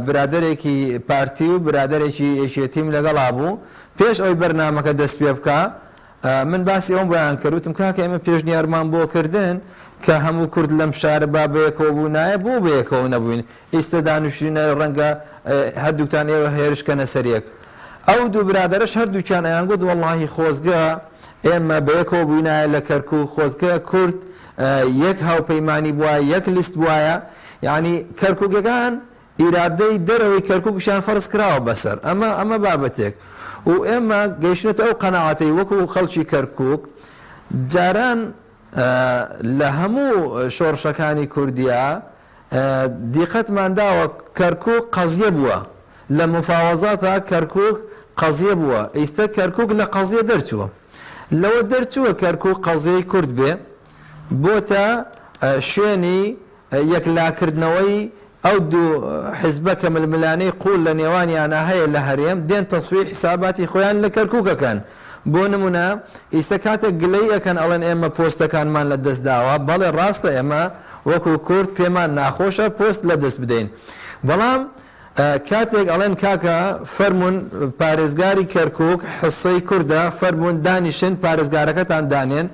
Speaker 3: برادەرێکی پارتی و برادەرێکی یەکێتیم لەگەڵا بوو پێش ئەوی بەرنامەکە دەست پێ بکا من باسی ئەوم بۆیان کرد وتم کاکە ئێمە پێشنیارمان بۆ کردن کە هەموو کورد لەم شارە با بەیەکەوە بوونایە بۆ بەیەکەوە نەبووین ئیستە دانیشتوینە ڕەنگە هەردووکتان ئێوە هێرش کەنە سەر یەک. ئەو دوو برادەرەش هەردووکیان ئەیانگوت وەڵاهی خۆزگە ئێمە بەیەکەوە بووینایە لە کەرکوک، خۆزگە کورد یەک هاوپەیمانی بوایە، یەک لیست بوایە. یانی کەرکوکیەکان ئیرادەی دەرەوەی کەرکوکیشیان فەرز کراوە بەسەر. ئەمە ئەمە بابەتێک. و ئێمە گەیشتوینەتە ئەو قەناعەتەی وەکو خەڵکی کەرکوک جاران لە هەموو شۆڕشەکانی کوردیا دیقەتمان داوە کەرکوک قەزیە بووە لە مفاوەزاتا کەرکوک قەزیە بووە ئیستە کەرکوک لە قەزیە دەرچووە لەوە دەرچووە کەرکوک قەزیەی کورد بێ بۆتە شوێنی یەکلاکردنەوەی ئەو دوو حزبە کە ململانێی قوڵ لە نێوانیانا هەیە لە هەرێم دێن تەسفیەی حیساباتی خۆیان لە کەرکوک ئەکەن بۆ نمونە ئیستە کاتێک گلەیی ئەکەن ئەڵێن ئێمە پۆستەکانمان لە دەست داوە بەڵێ ڕاستە ئێمە وەکو کورد پێمان ناخۆشە پۆست لە دەست بدەین بەڵام کاتێک ئەڵێن کاکە فەرموون پارێزگاری کەرکوک حسەی کوردە فەرموون دانیشن پارێزگارەکەتان دانێن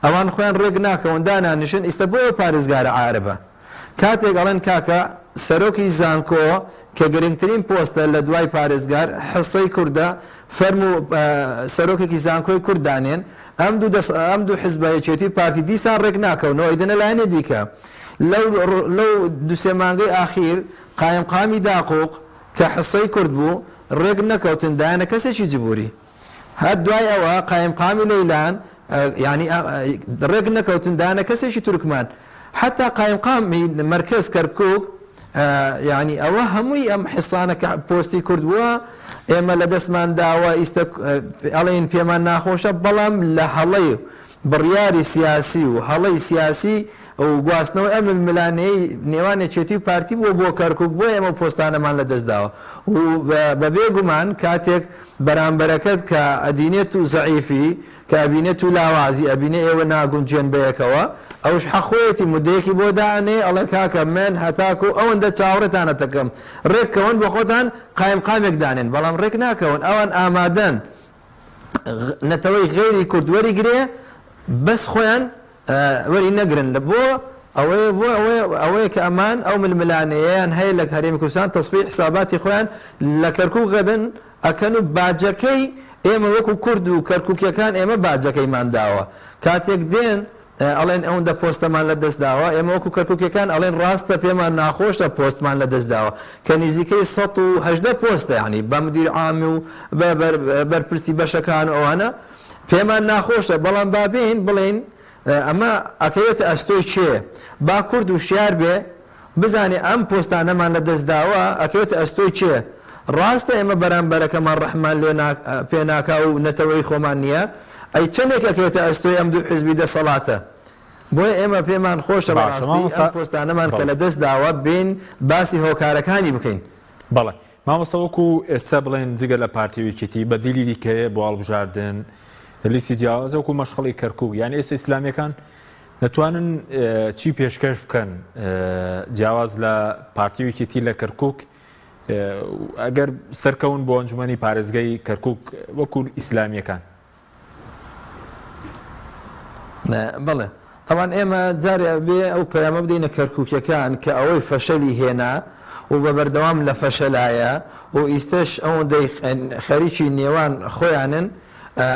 Speaker 3: ئەوان خۆیان ڕێک ناکەون دانانیشن ئیستە بۆ ئەو پارێزگارە عارەبە کاتێک ئەڵێن کاکە سەرۆکی زانکۆ کە گرنگترین پۆستە لە دوای پارێزگار حسەی کوردە فەرموو سەرۆکێکی زانکۆی کورد دانێن ئەم دوو دەس ئەم دوو حزبە یەکێتی و پارتی دیسان ڕێک ناکەونەوە ئەیدەنە لایەنێ دیکە. لەو لەو دوسێ مانگەی ئاخیر قایمقامی داقوق کە حسەی کورد بوو ڕێک نەکەوتن دایانە کەسێکی جبوری هەر دوای ئەوە قایمقامی لەیلان یانی ڕێک نەکەوتن دایانە کەسێکی تورکمان حەتا قایمقامی مەرکەز کەرکوک یانی ئەوە هەمووی ئەم حسانە کە پۆستی کورد بووە ئێمە لە دەستمان داوە ئیستە ئەڵێن پێمان ناخۆشە بەڵام لە هەڵەی بڕیاری سیاسی و هەڵەی سیاسی و گواستنەوەی ئەم ململانێی نێوان یەکێتی و پارتی بووە بۆ کەرکوک بۆیە ئێمە ئەو پۆستانەمان لە دەست داوە و بەبێ گومان کاتێک بەرامبەرەکەت کە ئەدینێت و زەعیفی کە ئەبینێت و لاوازی ئەبینێ ئێوە ناگونجێن بەیەکەوە ئەوش حەق خۆیەتی مدەیەکی بۆ دائەنێ ئەڵێ کاکە من هەتاکو ئەوەندە چاوەڕێتان ئەتەکەم ڕێک کەون بۆ خۆتان قایمقامێک دانێن بەڵام ڕێک ناکەون ئەوان ئامادەن نەتەوەی غەیری کورد وەریگرێ بەس خۆیان وەری نەگرن لە بۆ ئەوەیە بۆ ئەوەیە ئەوەیە کە ئەمان ئەو ململانێیەیان هەیە لە هەرێمی کوردستان تەسفیەی حساباتی خۆیان لە کەرکوک غەدن ئەکەن و باجەکەی ئێمە وەکو کورد و کەرکوکیەکان ئێمە باجەکەیمان داوە کاتێک دێن ئەڵێن ئەوندە پۆستەمان لە دەست داوە ئێمە وەکو کەرکوکیەکان ئەڵێن ڕاستە پێمان ناخۆشە پۆستمان لە دەست داوە کە نزیکەی 118 پۆستە یانی بە مدیر عام و بە بەرپرسی بەشەکان و ئەوانە پێمان ناخۆشە بەڵام با بێین بڵێین ئەمە ئەکەوێتە ئەستۆی کێ؟ با کورد وشیار بێ بزانێ ئەم پۆستانەمان لە دەست داوە ئەکەوێتە ئەستۆی کێ؟ ڕاستە ئێمە بەرامبەرەکەمان ڕەحمان لێ پێ ناکا و نەتەوەی خۆمان نییە ئەی چەندێک ئەکەوێتە ئەستۆی ئەم دوو حزبی دەسەڵاتە؟ بۆیە ئێمە پێمان خۆشە
Speaker 1: باشە
Speaker 3: بەڕاستی
Speaker 1: مامۆستا
Speaker 3: ئەم پۆستانەمان کە
Speaker 1: بەڵێ.
Speaker 3: لە دەست داوە بێین باسی هۆکارەکانی بکەین.
Speaker 1: بەڵێ مامۆستا وەکو ئێستا بڵێن جگە لە پارتی و یەکێتی بەدیلی دیکە هەیە بۆ هەڵبژاردن لیستی جیاواز وەکو مەشخەڵی کەرکوک یان ئێستا ئیسلامیەکان دەتوانن چی پێشکەش بکەن جیاواز لە پارتی و یەکێتی لە کەرکوک ئەگەر سەرکەون بۆ ئەنجومەنی پارێزگای کەرکوک وەکو ئیسلامیەکان؟
Speaker 3: بەڵێ تەبعەن ئێمە جارێ ئەبێ ئەو پەیامە بدەینە کەرکوکیەکان کە ئەوەی فەشەلی هێنا و بە بەردەوام لە فەشەلایە و ئیستەش ئەوەندەی خەریکی نێوان خۆیانن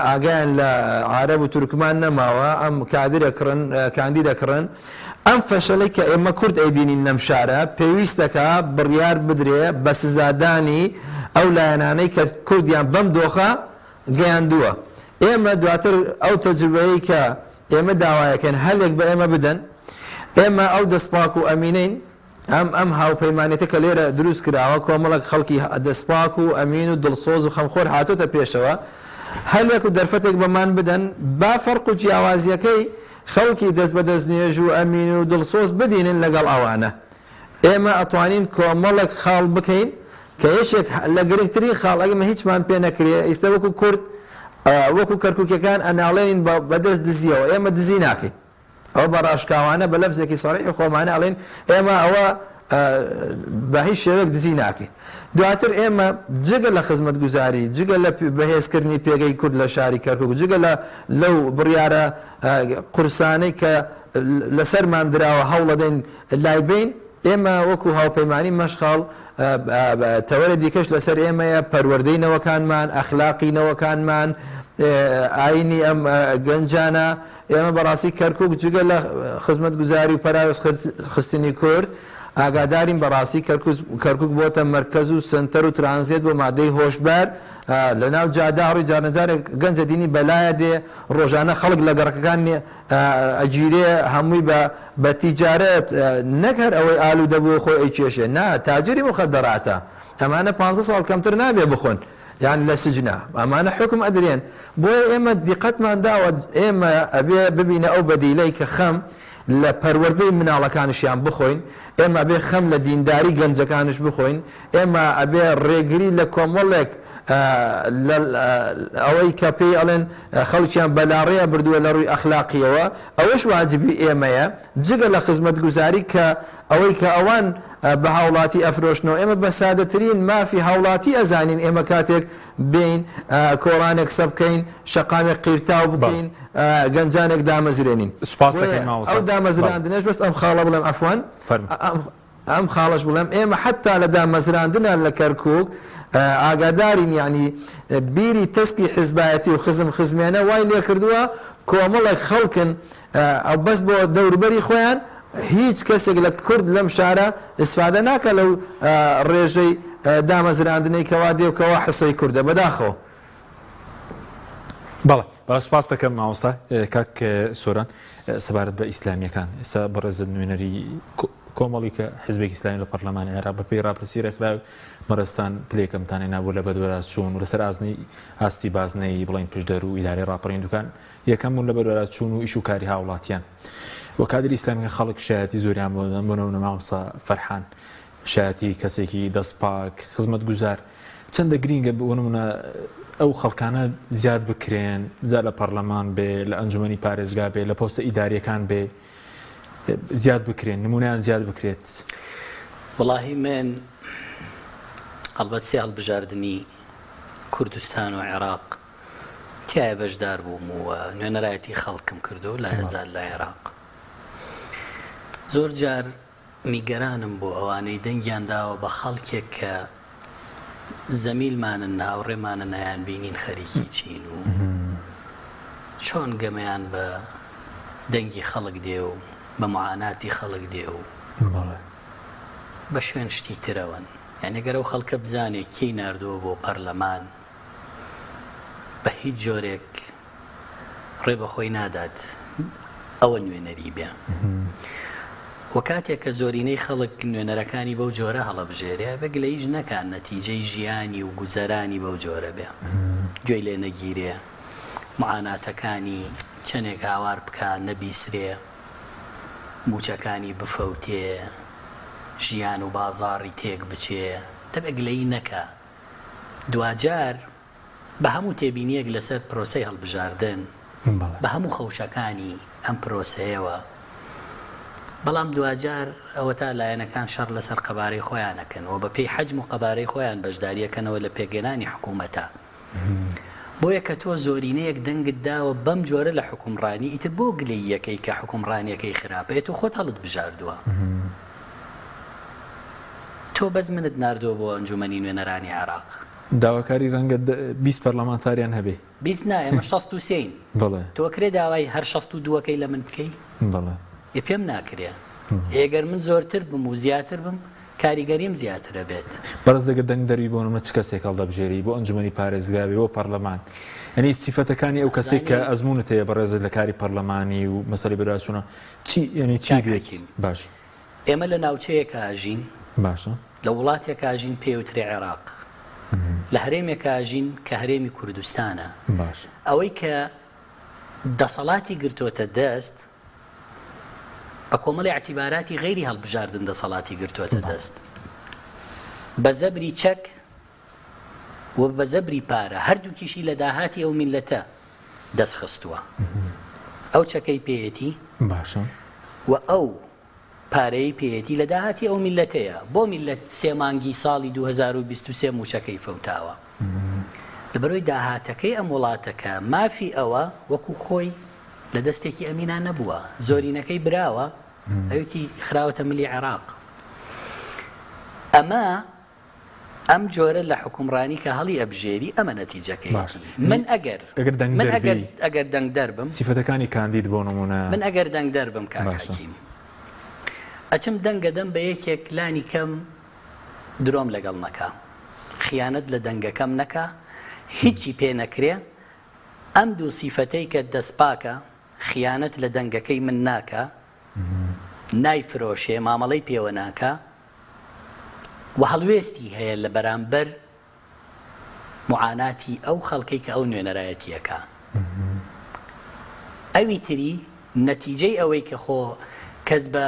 Speaker 3: ئاگایان لە عارەب و تورکمان نەماوە ئەم کادر ئەکڕن کاندید ئەکڕن ئەم فەشەلەی کە ئێمە کورد ئەیبینین لەم شارە پێویستەکا بڕیار بدرێ بە سزادانی ئەو لایەنانەی کە کوردیان بەم دۆخە گەیاندووە. ئێمە دواتر ئەو تەجروبەیەی کە ئێمە داوایەکەین هەلێک بە ئێمە بدەن، ئێمە ئەو دەستپاک و ئەمینەین، ئەم ئەم هاوپەیمانێتە کە لێرە دروست کراوە کۆمەڵێک خەڵکی دەستپاک و ئەمین و دڵسۆز و خەمخۆر هاتۆتە پێشەوە، هەلێک و دەرفەتێک بەمان بدەن با فەرق و جیاوازییەکەی خەڵکی دەست بە دەستنوێژ و ئەمین و دڵسۆز بدینن لەگەڵ ئەوانە. ئێمە ئەتوانین کۆمەڵێک خاڵ بکەین کە یەکێک لە گرنگترین خاڵ ئەگەر هیچمان پێ نەکرێ ئیستە وەکو کورد وەکو کەرکوکیەکان ئەناڵێنین بە دەست دزیەوە ئێمە دزی ناکەین ئەوە بە ڕاشکاوانە بە لەفزێکی سەریحی خۆمانە ئەڵێن ئێمە ئەوە بە هیچ شێوەیەک دزی ناکەین دواتر ئێمە جگە لە خزمەتگوزاری جگە لە بەهێزکردنی پێگەی کورد لە شاری کەرکوک جگە لە لەو بڕیارە قورسانەی کە لەسەرمان دراوە هەوڵەدەین لایبەین، ئێمە وەکو هاوپەیمانی مەشخەڵ تەوەرە دیکەش لەسەر ئێمەیە، پەروەردەی نەوەکانمان، ئەخلاقی نەوەکانمان، ئاینی ئەم گەنجانە، ئێمە بەڕاستی کەرکوک جگە لە خزمەتگوزاری و پەراوێز خستنی کورد، ئاگادارین بەڕاستی کەرکوک بۆتە مەرکەز و سەنتەر و ترانزێت بۆ مادەی هۆشبەر، لەناو جادە ئەڕۆی جارنەجارێک گەنجە دینی بەلایە دێ، ڕۆژانە خەڵک لە گەڕەکەکان ئەگیرێ هەمووی بە بە تیجارەت نەک هەر ئەوەی ئالوودە بووە خۆی ئەیکێشێ نا تاجری موخەدەراتە ئەمانە پانزە ساڵ کەمتر نابێ بخۆن یان لە سجنا ئەمانە حوکم ئەدرێن بۆیە ئێمە دیقەتمان داوە ئێمە ئەبێ ببینە ئەو بەدیلەی کە خەم لە پەروەردەی مناڵەکانشیان بخۆین ئێمە ئەبێ خەم لە دینداری گەنجەکانش بخۆین ئێمە ئەبێ ڕێگری لە کۆمەڵێک لە ئەوەی کە پێی ئەڵێن خەڵکیان بە لاڕێیا بردووە لە ڕووی ئەخلاقییەوە، ئەوەش واجبی ئێمەیە، جگە لە خزمەتگوزاری کە ئەوەی کە ئەوان بە هاوڵاتی ئەفرۆشنەوە، ئێمە بە سادەترین مافی هاوڵاتی ئەزانین ئێمە کاتێک بێین کۆڵانێک سە بکەین، شەقامێک قیرتاو بکەین، گەنجانێک دامەزرێنین.
Speaker 1: سوپاست
Speaker 3: بۆیە
Speaker 1: دەکەین مامۆستا.
Speaker 3: ئەو دامەزراندنەش بەس ئەم خاڵە بڵێم عەفوەن،
Speaker 1: فەرموو.
Speaker 3: ئەم خاڵەش بڵێم ئێمە حەتتا لە دامەزراندنا لە کەرکوک ئاگادارین یەعنی بیری تەسکی حزبایەتی و خزم خزمێنە وای لێکردووە کۆمەڵێک خەڵکن ئەو بەس بۆ دەوروبەری خۆیان هیچ کەسێک لە کورد لەم شارە ئیسفادە ناکا لەو ڕێژەی دامەزراندنەی کەوا دێ و کەوا حسەی کوردە بەداخەوە.
Speaker 1: بەڵێ بەڵێ سوپاست دەکەم مامۆستا کاک سۆران سەبارەت بە ئیسلامیەکان ئێستا بەڕێزت نوێنەری کۆمەڵی کە حزبێکی ئیسلامی لە پەرلەمانی عێراق بە پێی ڕاپرسی ڕێکخراوی بەڕێزتان پلەیەکەمتان هێنابوو لە بەدواداچوون و لەسەر ئازنی ئاستی بازنەی بڵێن پشدەر و ئیدارەی ڕاپەڕین دوکان یەکەم بوون لە بەدواداچوون و ئیش و کاری هاوڵاتیان و کادری ئیسلامیەکان خەڵک شایەتی زۆریان بۆ دەدەن بۆ نمونە مامۆستا فەرحان شایەتی کەسێکی دەست پاک خزمەتگوزار چەندە گرینگە بۆ نمونە ئەو خەڵکانە زیاد بکرێن جا لە پەرلەمان بێ لە ئەنجومەنی پارێزگا بێ لە پۆستە ئیداریەکان بێ زیاد بکرێن نمونیان زیاد بکرێت.
Speaker 2: وەڵاهی من هەڵبەت سێ هەڵبژاردنی کوردستان و عێراق تیایا بەشدار بووم و نوێنەرایەتی خەڵکم کردو لا یەزال لە عێراق زۆر جار نیگەرانم بۆ ئەوانەی دەنگیان داوە بە خەڵکێک کە زەمیلمانن هاوڕێمانن ئەیان بینین خەریکی چین و چۆن گەمەیان بە دەنگی خەڵک دێ و بە معاناتی خەڵک دێ و بە شوێن شتی ترەوەن یعنی گەر ئەو خەڵکە بزانێ کێی ناردووە بۆ پەرلەمان بە هیچ جۆرێک ڕێ بە خۆی نادات ئەوە نوێنەری بێ و کاتێک کە زۆرینەی خەڵک نوێنەرەکانی بەو جۆرە هەڵەبژێرێ بە گلەییش نەکا نەتیجەی ژیانی و گوزەرانی بەو جۆرە بێ گوێی لێ نەگیرێ معاناتەکانی چەنێک هاوار بکا نەبیسرێ موچەکانی بفەوتێ ژیان و بازاڕی تێک بچێ دەبێ گلەیی نەکا دواجار بە هەموو تێبینییەک لەسەر پرۆسەی هەڵبژاردن، بە هەموو خەوشەکانی ئەم پرۆسەیەوە، بەڵام دواجار ئەوەتا لایەنەکان شەڕ لەسەر قەبارەی خۆیان ئەکەن و بەپێی حەجم و قەبارەی خۆیان بەشداری ئەکەنەوە لە پێکهێنانی حکوومەتا. بۆیە کە تۆ زۆرینەیەک دەنگت داوە بەم جۆرە لە حوکمڕانی، ئیتر بۆ گلەییەکەی کە حوکمڕانیەکەی خراپە، ئێ تۆ خۆت هەڵتبژاردووە. تۆ بەس منت ناردووە بۆ ئەنجومەنی نوێنەرانی عێراق.
Speaker 1: داواکاری رەنگە 20 پەرلەمانتاریان هەبێ.
Speaker 2: 20 نا ئێمە 63 ین.
Speaker 1: بەڵێ.
Speaker 2: تۆ ئەکرێ داوای هەر 62ەکەی لە من بکەی؟
Speaker 1: بەڵێ.
Speaker 2: ئێ پێم ناکرێ. ئێ گەر من زۆرتر بم و زیاتر بم کاریگەریم زیاتر ئەبێت.
Speaker 1: بەڕێز ئەگەر دەنگ دەروی بۆ نمونە چ کەسێک هەڵدەبژێری بۆ ئەنجومەنی پارێزگا بێ بۆ پەرلەمان یعنی سیفەتەکانی ئەو کەسێک کە ئەزمونت هەیە بەڕێزت لە کاری پەرلەمانی و مەسەلەی بەدواچوونە چی یعنی چی
Speaker 2: کاک
Speaker 1: بێت
Speaker 2: حەکیم
Speaker 1: باش
Speaker 2: ئێمە لە ناوچەیەکا ئەژین
Speaker 1: باشە
Speaker 2: لە وڵاتێکا ئەژین پێی ئەوترێ عێراق لە هەرێمێکا ئەژین کە هەرێمی کوردستانە
Speaker 1: باشە
Speaker 2: ئەوەی کە دەسەڵاتی گرتۆتە دەست بە کۆمەڵی ئیعتیباراتی غەیری هەڵبژاردن دەسەڵاتی گرتۆتە دەست بە زەبری چەک و بە زەبری پارە هەردووکیشی لە داهاتی ئەو میلەتە دەست خستووە ئەو چەکەی پێیەتی
Speaker 1: باشە
Speaker 2: و ئەو پارەی پێیەتی لە داهاتی ئەو میلەتەیە بۆ میلەت سێ مانگی ساڵی 2023 موچەکەی فەوتاوە لەبەرەوەی داهاتەکەی ئەم وڵاتەکە مافی ئەوە وەکو خۆی لە دەستێکی ئەمینا نەبووە زۆرینەکەی براوە ئەوێکی خراوەتە ملی عێراق ئەمە ئەم جۆرە لە حوکمڕانی کە هەڵی ئەبژێری ئەمە نەتیجەکەیەتی من ئەگەر
Speaker 1: ئەگەر دەنگ
Speaker 2: من ئەگەر ئەگەر دەنگدەر بم
Speaker 1: سیفەتەکانی کاندید بۆ نمونە
Speaker 2: من ئەگەر دەنگدەر بم کاک حەکیم ئەچم دەنگەدەم بە یەکێک لانی کەم درۆم لەگەڵ نەکا خیانەت لە دەنگەکەم نەکا هیچی پێ نەکرێ ئەم دوو سیفەتەی کە دەستپاکە خیانەت لە دەنگەکەی من ناکا نایفرۆشێ مامەڵەی پێوە ناکا و هەڵوێستی هەیە لە بەرامبەر معاناتی ئەو خەڵکەی کە ئەو نوێنەرایەتی ئەکا. ئەوی تری نەتیجەی ئەوەی کە خۆ کەس بە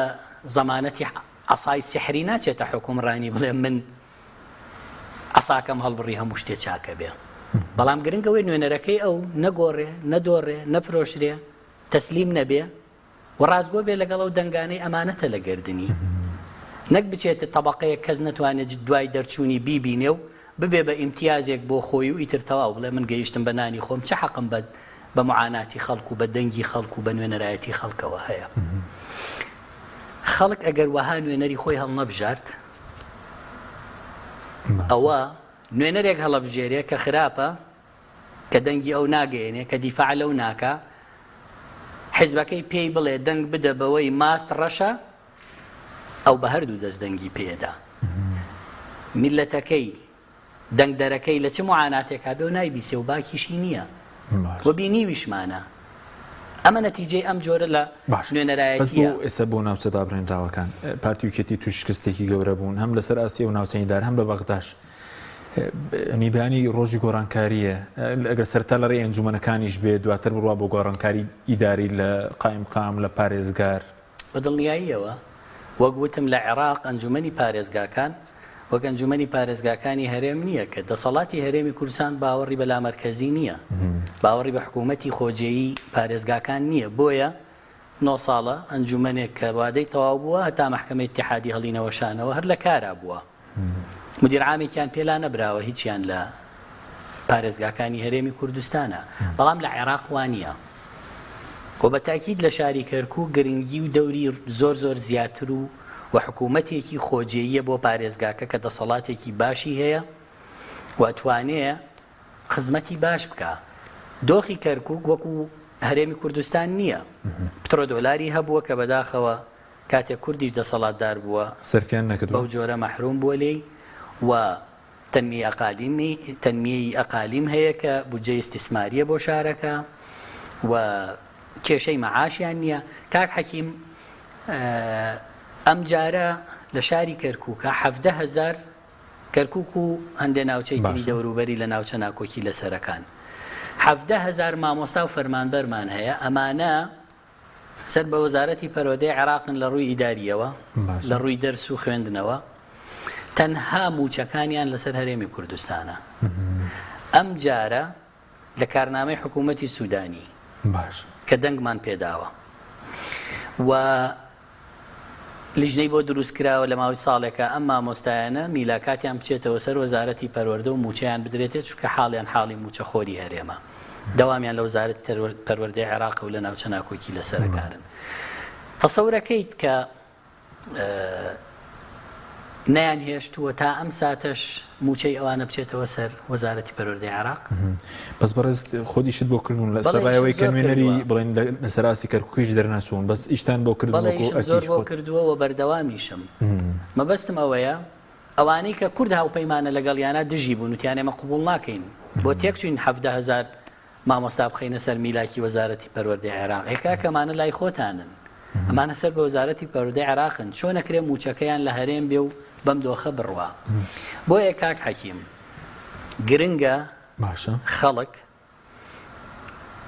Speaker 2: زەمانەتی عەسای سیحری ناچێتە حوکمڕانی بڵێ من عەساکەم هەڵبڕی هەموو شتێ چاکە بێ. بەڵام گرنگ ئەوەی نوێنەرەکەی ئەو نەگۆڕێ، نەدۆڕێ، نەفرۆشرێ، تەسلیم نەبێ، و ڕاستگۆ بێ لەگەڵ ئەو دەنگانەی ئەمانەتە لە گەردنی نەک بچێتە تەبەقەیەک کەس نەتوانێت دوای دەرچوونی بیبینێ و ببێ بە ئیمتیازێک بۆ خۆی و ئیتر تەواو بڵێ من گەیشتم بە نانی خۆم چ حەقم بە بە معاناتی خەڵک و بە دەنگی خەڵک و بە نوێنەرایەتی خەڵکەوە هەیە خەڵک ئەگەر وەها نوێنەری خۆی هەڵنەبژارد ئەوە نوێنەرێک هەڵەبژێرێ کە خراپە کە دەنگی ئەو ناگەیەنێ، کە دیفاع لەو ناکا، حیزبەکەی پێی بڵێ دەنگ بدە بەوەی ماست ڕەشە، ئەو بە هەردوو دەست دەنگی پێدا. میللەتەکەی، دەنگدەرەکەی لە چ موعاناتێکا بێ و نایبیسێ و باکیشی نییە و بینیویشمانە. ئەمە نەتیجەی ئەم جۆرە لە
Speaker 1: باشە بەس بۆ
Speaker 2: نوێنەرایەتییە.
Speaker 1: ئێستا بۆ ناوچە دابڕێنراوەکان پارتی و یەکێتی تووش شکستێکی گەورە بوون هەم لەسەر ئاستی ئەو ناوچەی دار هەم لە بەغداش ینی بەیانی ڕۆژی گۆڕانکارییە ئەگەر سەرتا لە ڕێی ئەنجومەنەکانیش بێ دواتر بڕوا بۆ گۆڕانکاری ئیداری لە قائیمقام لە پارێزگار.
Speaker 2: بە دڵنیاییەوە وەک وتم لە عێراق ئەنجومەنی پارێزگاکان وەک ئەنجومەنی پارێزگاکانی هەرێم نییە کە دەسەڵاتی هەرێمی کوردستان باوەڕی بە لامەرکەزی نییە، باوەڕی بە حکوومەتی خۆجێیی پارێزگاکان نییە، بۆیە نۆ ساڵە ئەنجومەنێک کە وادەی تەواو بووە هەتا مەحکەمەی ئیتیحادی هەڵینەوەشانەوە هەر لە کارا بووە. مدیر عامێکیان پێ لا نەبراوە هیچیان لە پارێزگاکانی هەرێمی کوردستانە، بەڵام لە عێراق وا نییە و بە تاکید لە شاری کەرکووک گرنگی و دەوری زۆر زۆر زیاتر و و حکوومەتێکی خۆجێییە بۆ پارێزگاکە کە دەسەڵاتێکی باشی هەیە و ئەتوانێ خزمەتی باش بکا. دۆخی کەرکووک وەکو هەرێمی کوردستان نییە. پترۆدۆلاری هەبووە کە بەداخەوە کاتێک کوردیش دەسەڵاتدار بووە
Speaker 1: سەرفیان نەکردووە.
Speaker 2: بەو جۆرە مەحروم بووە لێی و تەنمیەی ئەقالیمی تەنمیەی ئەقالیم هەیە کە بودجەی ئیستیسماریە بۆ شارەکە و کێشەی مەعاشیان نییە. کاک حەکیم ئەمجارە لە شاری کەرکووکە 17 هەزار کەرکوک و هەندێ ناوچەی تری دەوروبەری لە ناوچە ناکۆکی لەسەرەکان 17 هەزار مامۆستا و فەرمانبەرمان هەیە ئەمانە سەر بە وەزارەتی پەروەردەی عێراقن لە ڕووی ئیدارییەوە، لە ڕووی دەرس و خوێندنەوە، تەنها مووچەکانیان لەسەر هەرێمی کوردستانە. ئەم جارە لە کارنامەی حکوومەتی سوودانی کە دەنگمان پێداوە و لیژنەی بۆ دروست کراوە لە ماوەی ساڵێکا ئەم مامۆستایانە میلاکاتیان بچێتەوە سەر وەزارەتی پەروەردە و مووچەیان بدرێتێ چونکە حاڵیان حاڵی مووچەخۆری هەرێمە دەوامیان لە وەزارەتی پەروەردەی عێراقە و لە ناوچە ناکۆکی لەسەرەکانن تەسەورەکەیت کە نەیانهێشتووە تا ئەم ساتەش مووچەی ئەوانە بچێتەوە سەر وەزارەتی پەروەردەی عێراق.
Speaker 1: بەس بەڕێز خۆت ئیشت بۆ کردوون لە سەرای ئەوەی کە نوێنەری بڵێن لەسەر ئاستی کەرکووکیش دەرنەچوون بەس ئیشتان بۆ کردوون
Speaker 2: بەڵێ ئیشم زۆر بۆ کردووە و بەردەوامیشم. مەبەستم ئەوەیە ئەوانەی کە کورد هاوپەیمانە لەگەڵیانا دژی بوون وتیان ئێمە قبوڵ ناکەین بۆ تێکچووین 17 هەزار مامۆستا بخەینە سەر میلاکی وەزارەتی پەروەردەی عێراق. ئێ کاکە ئەمانە لای خۆتانن. ئەمانە سەر بە وەزارەتی پەروەردەی عێراقن. چۆن ئەکرێ مووچەکەیان لە هەرێم بێ و بەم دۆخە بڕوا؟ بۆیە کاک حەکیم گرنگە
Speaker 1: باشە.
Speaker 2: خەڵک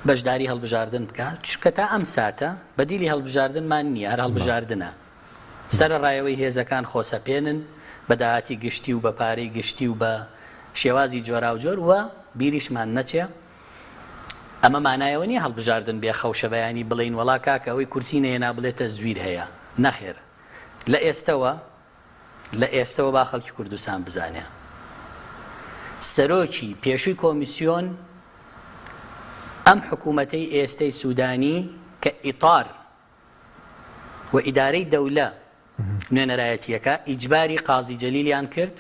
Speaker 2: بەشداری هەڵبژاردن بکا، چونکە تا ئەم ساتە بەدیلی هەڵبژاردنمان نییە، هەر هەڵبژاردنە. سەرەڕای ئەوەی هێزەکان خۆسەپێنن بە داهاتی گشتی و بە پارەی گشتی و بە شێوازی جۆراوجۆر و بیریشمان نەچێ ئەمە مانای ئەوە نیە هەڵبژاردن بێ خەوشە بەیانی بڵێین وەڵا کاکە ئەوەی کورسی نەهێنا بڵێ تەزویر هەیە نەخێر لە ئێستەوە لە ئێستەوە با خەڵکی کوردستان بزانێ سەرۆکی پێشووی کۆمیسیۆن ئەم حکوومەتەی ئێستەی سوودانی کە ئیتار و ئیدارەی دەولە نوێنەرایەتیەکە ئیجباری قازی جەلیلیان کرد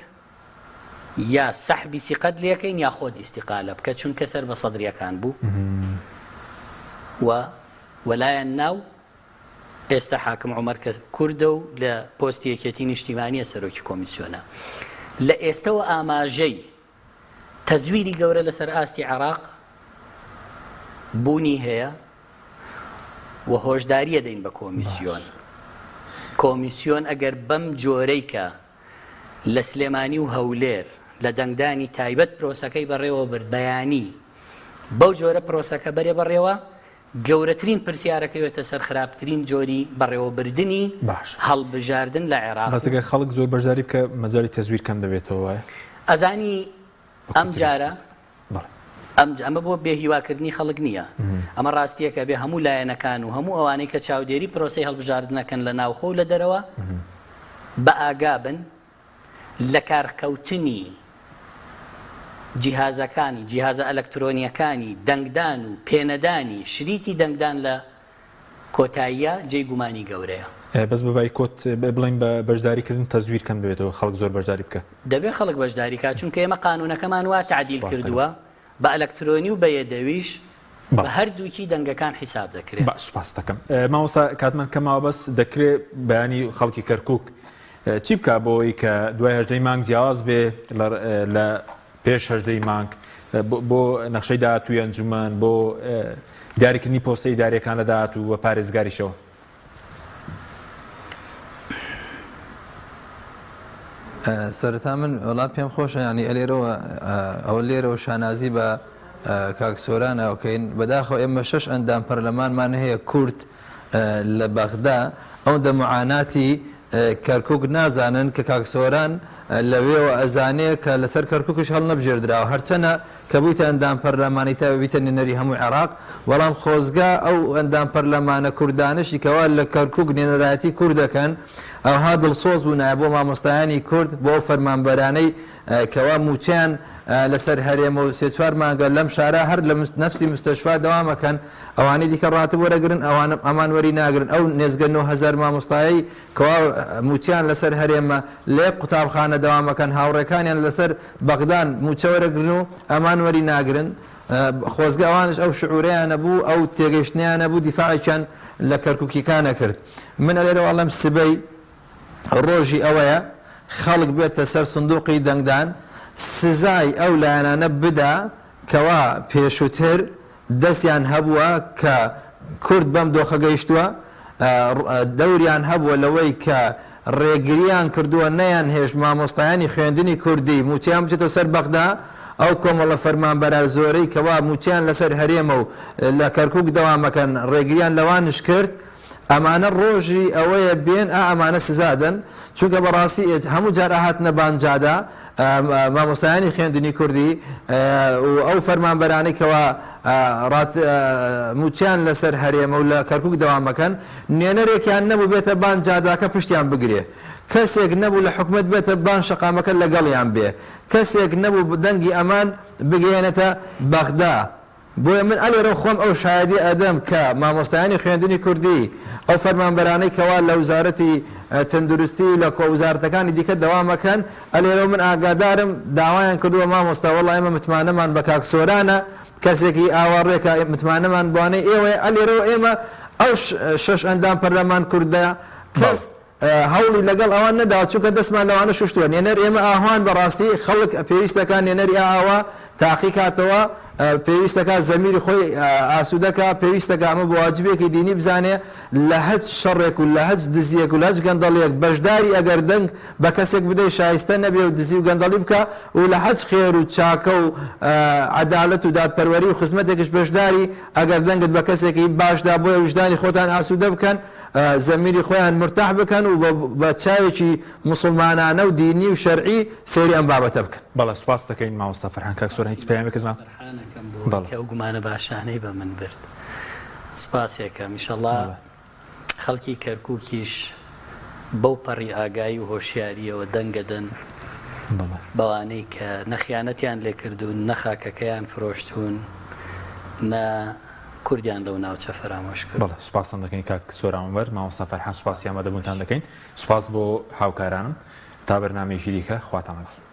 Speaker 2: یا سەحبی سیقەت لێکەین یا خۆت ئیستیقالە بکە چونکە سەر بە سەدریەکان بوو و وەلایەن ناو ئێستا حاکم عومەر کە کوردە و لە پۆستی یەکێتی نیشتیمانیە سەرۆکی کۆمیسیۆنە لە ئێستەوە ئاماژەی تەزویری گەورە لەسەر ئاستی عێراق بوونی هەیە و هۆشداریە دەین بە کۆمیسیۆن کۆمیسیۆن ئەگەر بەم جۆرەی کە لە سلێمانی و هەولێر لە دەنگدانی تایبەت پرۆسەکەی بەڕێوە برد بەیانی بەو جۆرە پرۆسەکە بەرێ بەڕێوە گەورەترین پرسیارەکەوێتە سەر خراپترین جۆری بەڕێوەبردنی
Speaker 1: باشە.
Speaker 2: هەڵبژاردن لە عێراق
Speaker 1: بەس
Speaker 2: و.
Speaker 1: گەر خەڵک زۆر بەشداری بکا مەجالی تەزویر کەم دەبێتەوە وایە؟
Speaker 2: ئەزانی
Speaker 1: بە
Speaker 2: ئەم
Speaker 1: کورتی
Speaker 2: جارە
Speaker 1: سوپاست دەکەم. بەڵێ.
Speaker 2: ئەم ئەمە بۆ بێ هیواکردنی خەڵک نییە ئەمە ڕاستییەکە بێ هەموو لایەنەکان و هەموو ئەوانەی کە چاودێری پرۆسەی هەڵبژاردنەکەن لە ناوخۆ و لە دەرەوە بە ئاگا بن لەکارکەوتنی جیهازەکانی، جیهازە ئەلەکترۆنییەکانی، دەنگدان و پێنەدانی شریتی دەنگدان لە کۆتاییا جێی گومانی گەورەیە.
Speaker 1: بەس بە بایکۆت بڵێین بە بەشداری کردن تەزویر کەم دەبێتەوە خەڵک زۆر بەشداری بکا.
Speaker 2: دەبێ خەڵک بەشداری کا چونکە ئێمە قانونەکەمان وا تەعدیل
Speaker 1: سوپاس دەکەم.
Speaker 2: کردووە بە ئەلەکترۆنی و بە یەدەویش بە
Speaker 1: بەڵێ.
Speaker 2: هەردووکی دەنگەکان حیساب دەکرێ.
Speaker 1: باش سوپاست دەکەم. مامۆستا کاتمان کەم ماوە بەس دەکرێ بەیانی خەڵکی کەرکوک. چی بکا بۆ ئەوەی کە دوای هەژدەی مانگ جیاواز بێ لە پێش هەژدەی مانگ بۆ نەخشەی داهاتووی ئەنجومەن بۆ دیاریکردنی پۆستە ئیداریەکان لە داهاتوو و پارێزگاریشەوە؟
Speaker 3: سەرەتا من وەڵا پێم خۆشە یانی ئەلێرەوە ئەوە لێرەوە شانازی بە کاک سۆران ئەوکەین بەداخەوە ئێمە شەش ئەندام پەرلەمانمان هەیە کورد لە بەغدا ئەوەندە معاناتی کەرکوک نازانن کە کاک سۆران لەوێوە ئەزانێ کە لەسەر کەرکوکیش هەڵنەبژێردراوە هەرچەنە کە بوویتە ئەندام پەرلەمانی تا ببیتە نوێنەری هەموو عێراق بەڵام خۆزگە ئەو ئەندام پەرلەمانە کوردانەشی کەوا لە کەرکوک نوێنەرایەتی کورد دەکەن ئەوها دڵسۆز بوونایە بۆ مامۆستایانی کورد بۆ ئەو فەرمانبەرانەی کەوا مووچەیان لەسەر هەرێمە و سێ چوار مانگە لەم شارە هەر لە نەفسی مستەشفا دەوام ئەکەن ئەوانەی دیکە ڕاتب وەرەگرن ئەوان ئەمان وەری ناگرن ئەو نێزگە 9000 مامۆستایەی کەوا مووچەیان لەسەر هەرێمە لە یەک قوتابخانە دەوام ئەکەن هاوڕێکانیان لەسەر بەغدان مووچە وەرەگرن و ئەمان وەری ناگرن خۆزگە ئەوانش ئەو شعورەیان نەبوو ئەو تێگەیشتنیان نەبوو دیفاعێکیان لە کەرکوکیەکان نەکرد من ئەلێرەوە ئەڵێم سبەی ڕۆژی ئەوەیە خەڵک بێتە سەر سندوقی دەنگدان سزای ئەو لایەنانە بدا کەوا پێشوتر دەستیان هەبووە کە کورد بەم دۆخە گەیشتووە، دەوریان هەبووە لەوەی کە ڕێگرییان کردووە نەیانهێشت مامۆستایانی خوێندنی کوردی مووچەیان بچێتەوە سەر بەغدا، ئەو کۆمەڵە فەرمانبەرە زۆرەی کەوا مووچەیان لەسەر هەرێمە و لە کەرکووک دەوام ئەکەن ڕێگرییان لەوانش کرد. ئەمانە ڕۆژی ئەوەیە بێن ئا ئەمانە سزا دەن چونکە بەڕاستی هەموو جار ئەهاتنە بان جادە مامۆستایانی خوێندنی کوردی و ئەو فەرمانبەرانەی کەوا ڕات موچەیان لەسەر هەرێمە و لە کەرکوک دەوام ئەکەن نوێنەرێکیان نەبوو بێتە بان جاداکە پشتیان بگرێ کەسێک نەبوو لە حکومەت بێتە بان شەقامەکە لەگەڵیان بێ کەسێک نەبوو دەنگی ئەمان بگەیەنێتە بەغدا بۆیە من ئەلێرەو خۆم ئەو شایەدیە ئەدەم کە مامۆستایانی خوێندنی کوردی، ئەو فەرمانبەرانەی کەوا لە وزارەتی تەندروستی و لە وزارەتەکانی دیکە دەوام ئەکەن، ئەلێرەو من ئاگادارم داوایان کردووە مامۆستا وەڵا ئێمە متمانەمان بە کاک سۆرانە کەسێکی ئاوا ڕێکە متمانەمان بەوانەی ئێوەیە، ئەلێرەوە ئێمە ئەو شەش ئەندام پەرلەمان کوردە کەس هەوڵی لەگەڵ ئەوان نەداوە چونکە دەستمان لەوانە شوشتووە نوێنەر ئێمە ئاهوان بەڕاستی خەڵک پێویستەکا نوێنەری ئاوا تاقی کاتەوە پێویستەکا زەمیری خۆی ئاسوودەکا پێویستەکا ئەمە بە واجبێکی دینی بزانێ لە هەچ شەڕێک و لە هەچ دزیەک و لە هەچ گەندەڵیەک بەشداری ئەگەر دەنگ بە کەسێک بدەی شایستە نەبێ و دزی و گەندەڵی بکا و لە هەچ خێر و چاکە و عەدالەت و دادپەروەری و خزمەتێکش بەشداری ئەگەر دەنگت بە کەسێکی باشدا بۆیە ویژدانی خۆتان ئاسوودە بکەن زەمیری خۆیان مورتاح بکەن و بە چاوێکی موسڵمانانە و دینی و شەرعی سەیری ئەم بابەتە بکەن.
Speaker 1: بەڵێ سوپاست دەکەین مامۆستا فەرهان کاک سۆران هیچ پەیامێکت ما؟
Speaker 2: فەرهان ئەکەم بۆ ئەوەی کە ئەو گومانە باشانەی بە من برد سوپاسی ئەکەم ئیشەڵا خەڵکی کەرکوکیش بەو پەڕی ئاگایی و هۆشیاریەوە دەنگەدەن بەوانەی کە نە خیانەتیان لێکردوون نە خاکەکەیان فرۆشتوون نە کوردیان لەو ناوچە فەرامۆش کرد.
Speaker 1: بەڵێ سوپاستان دەکەین کاک سۆران عومەر، مامۆستا فەرحان سوپاسی ئامادەبوونتان دەکەین، سوپاس بۆ هاوکارانم، تا بەرنامەیەکی دیکە خواتان لەگەڵ.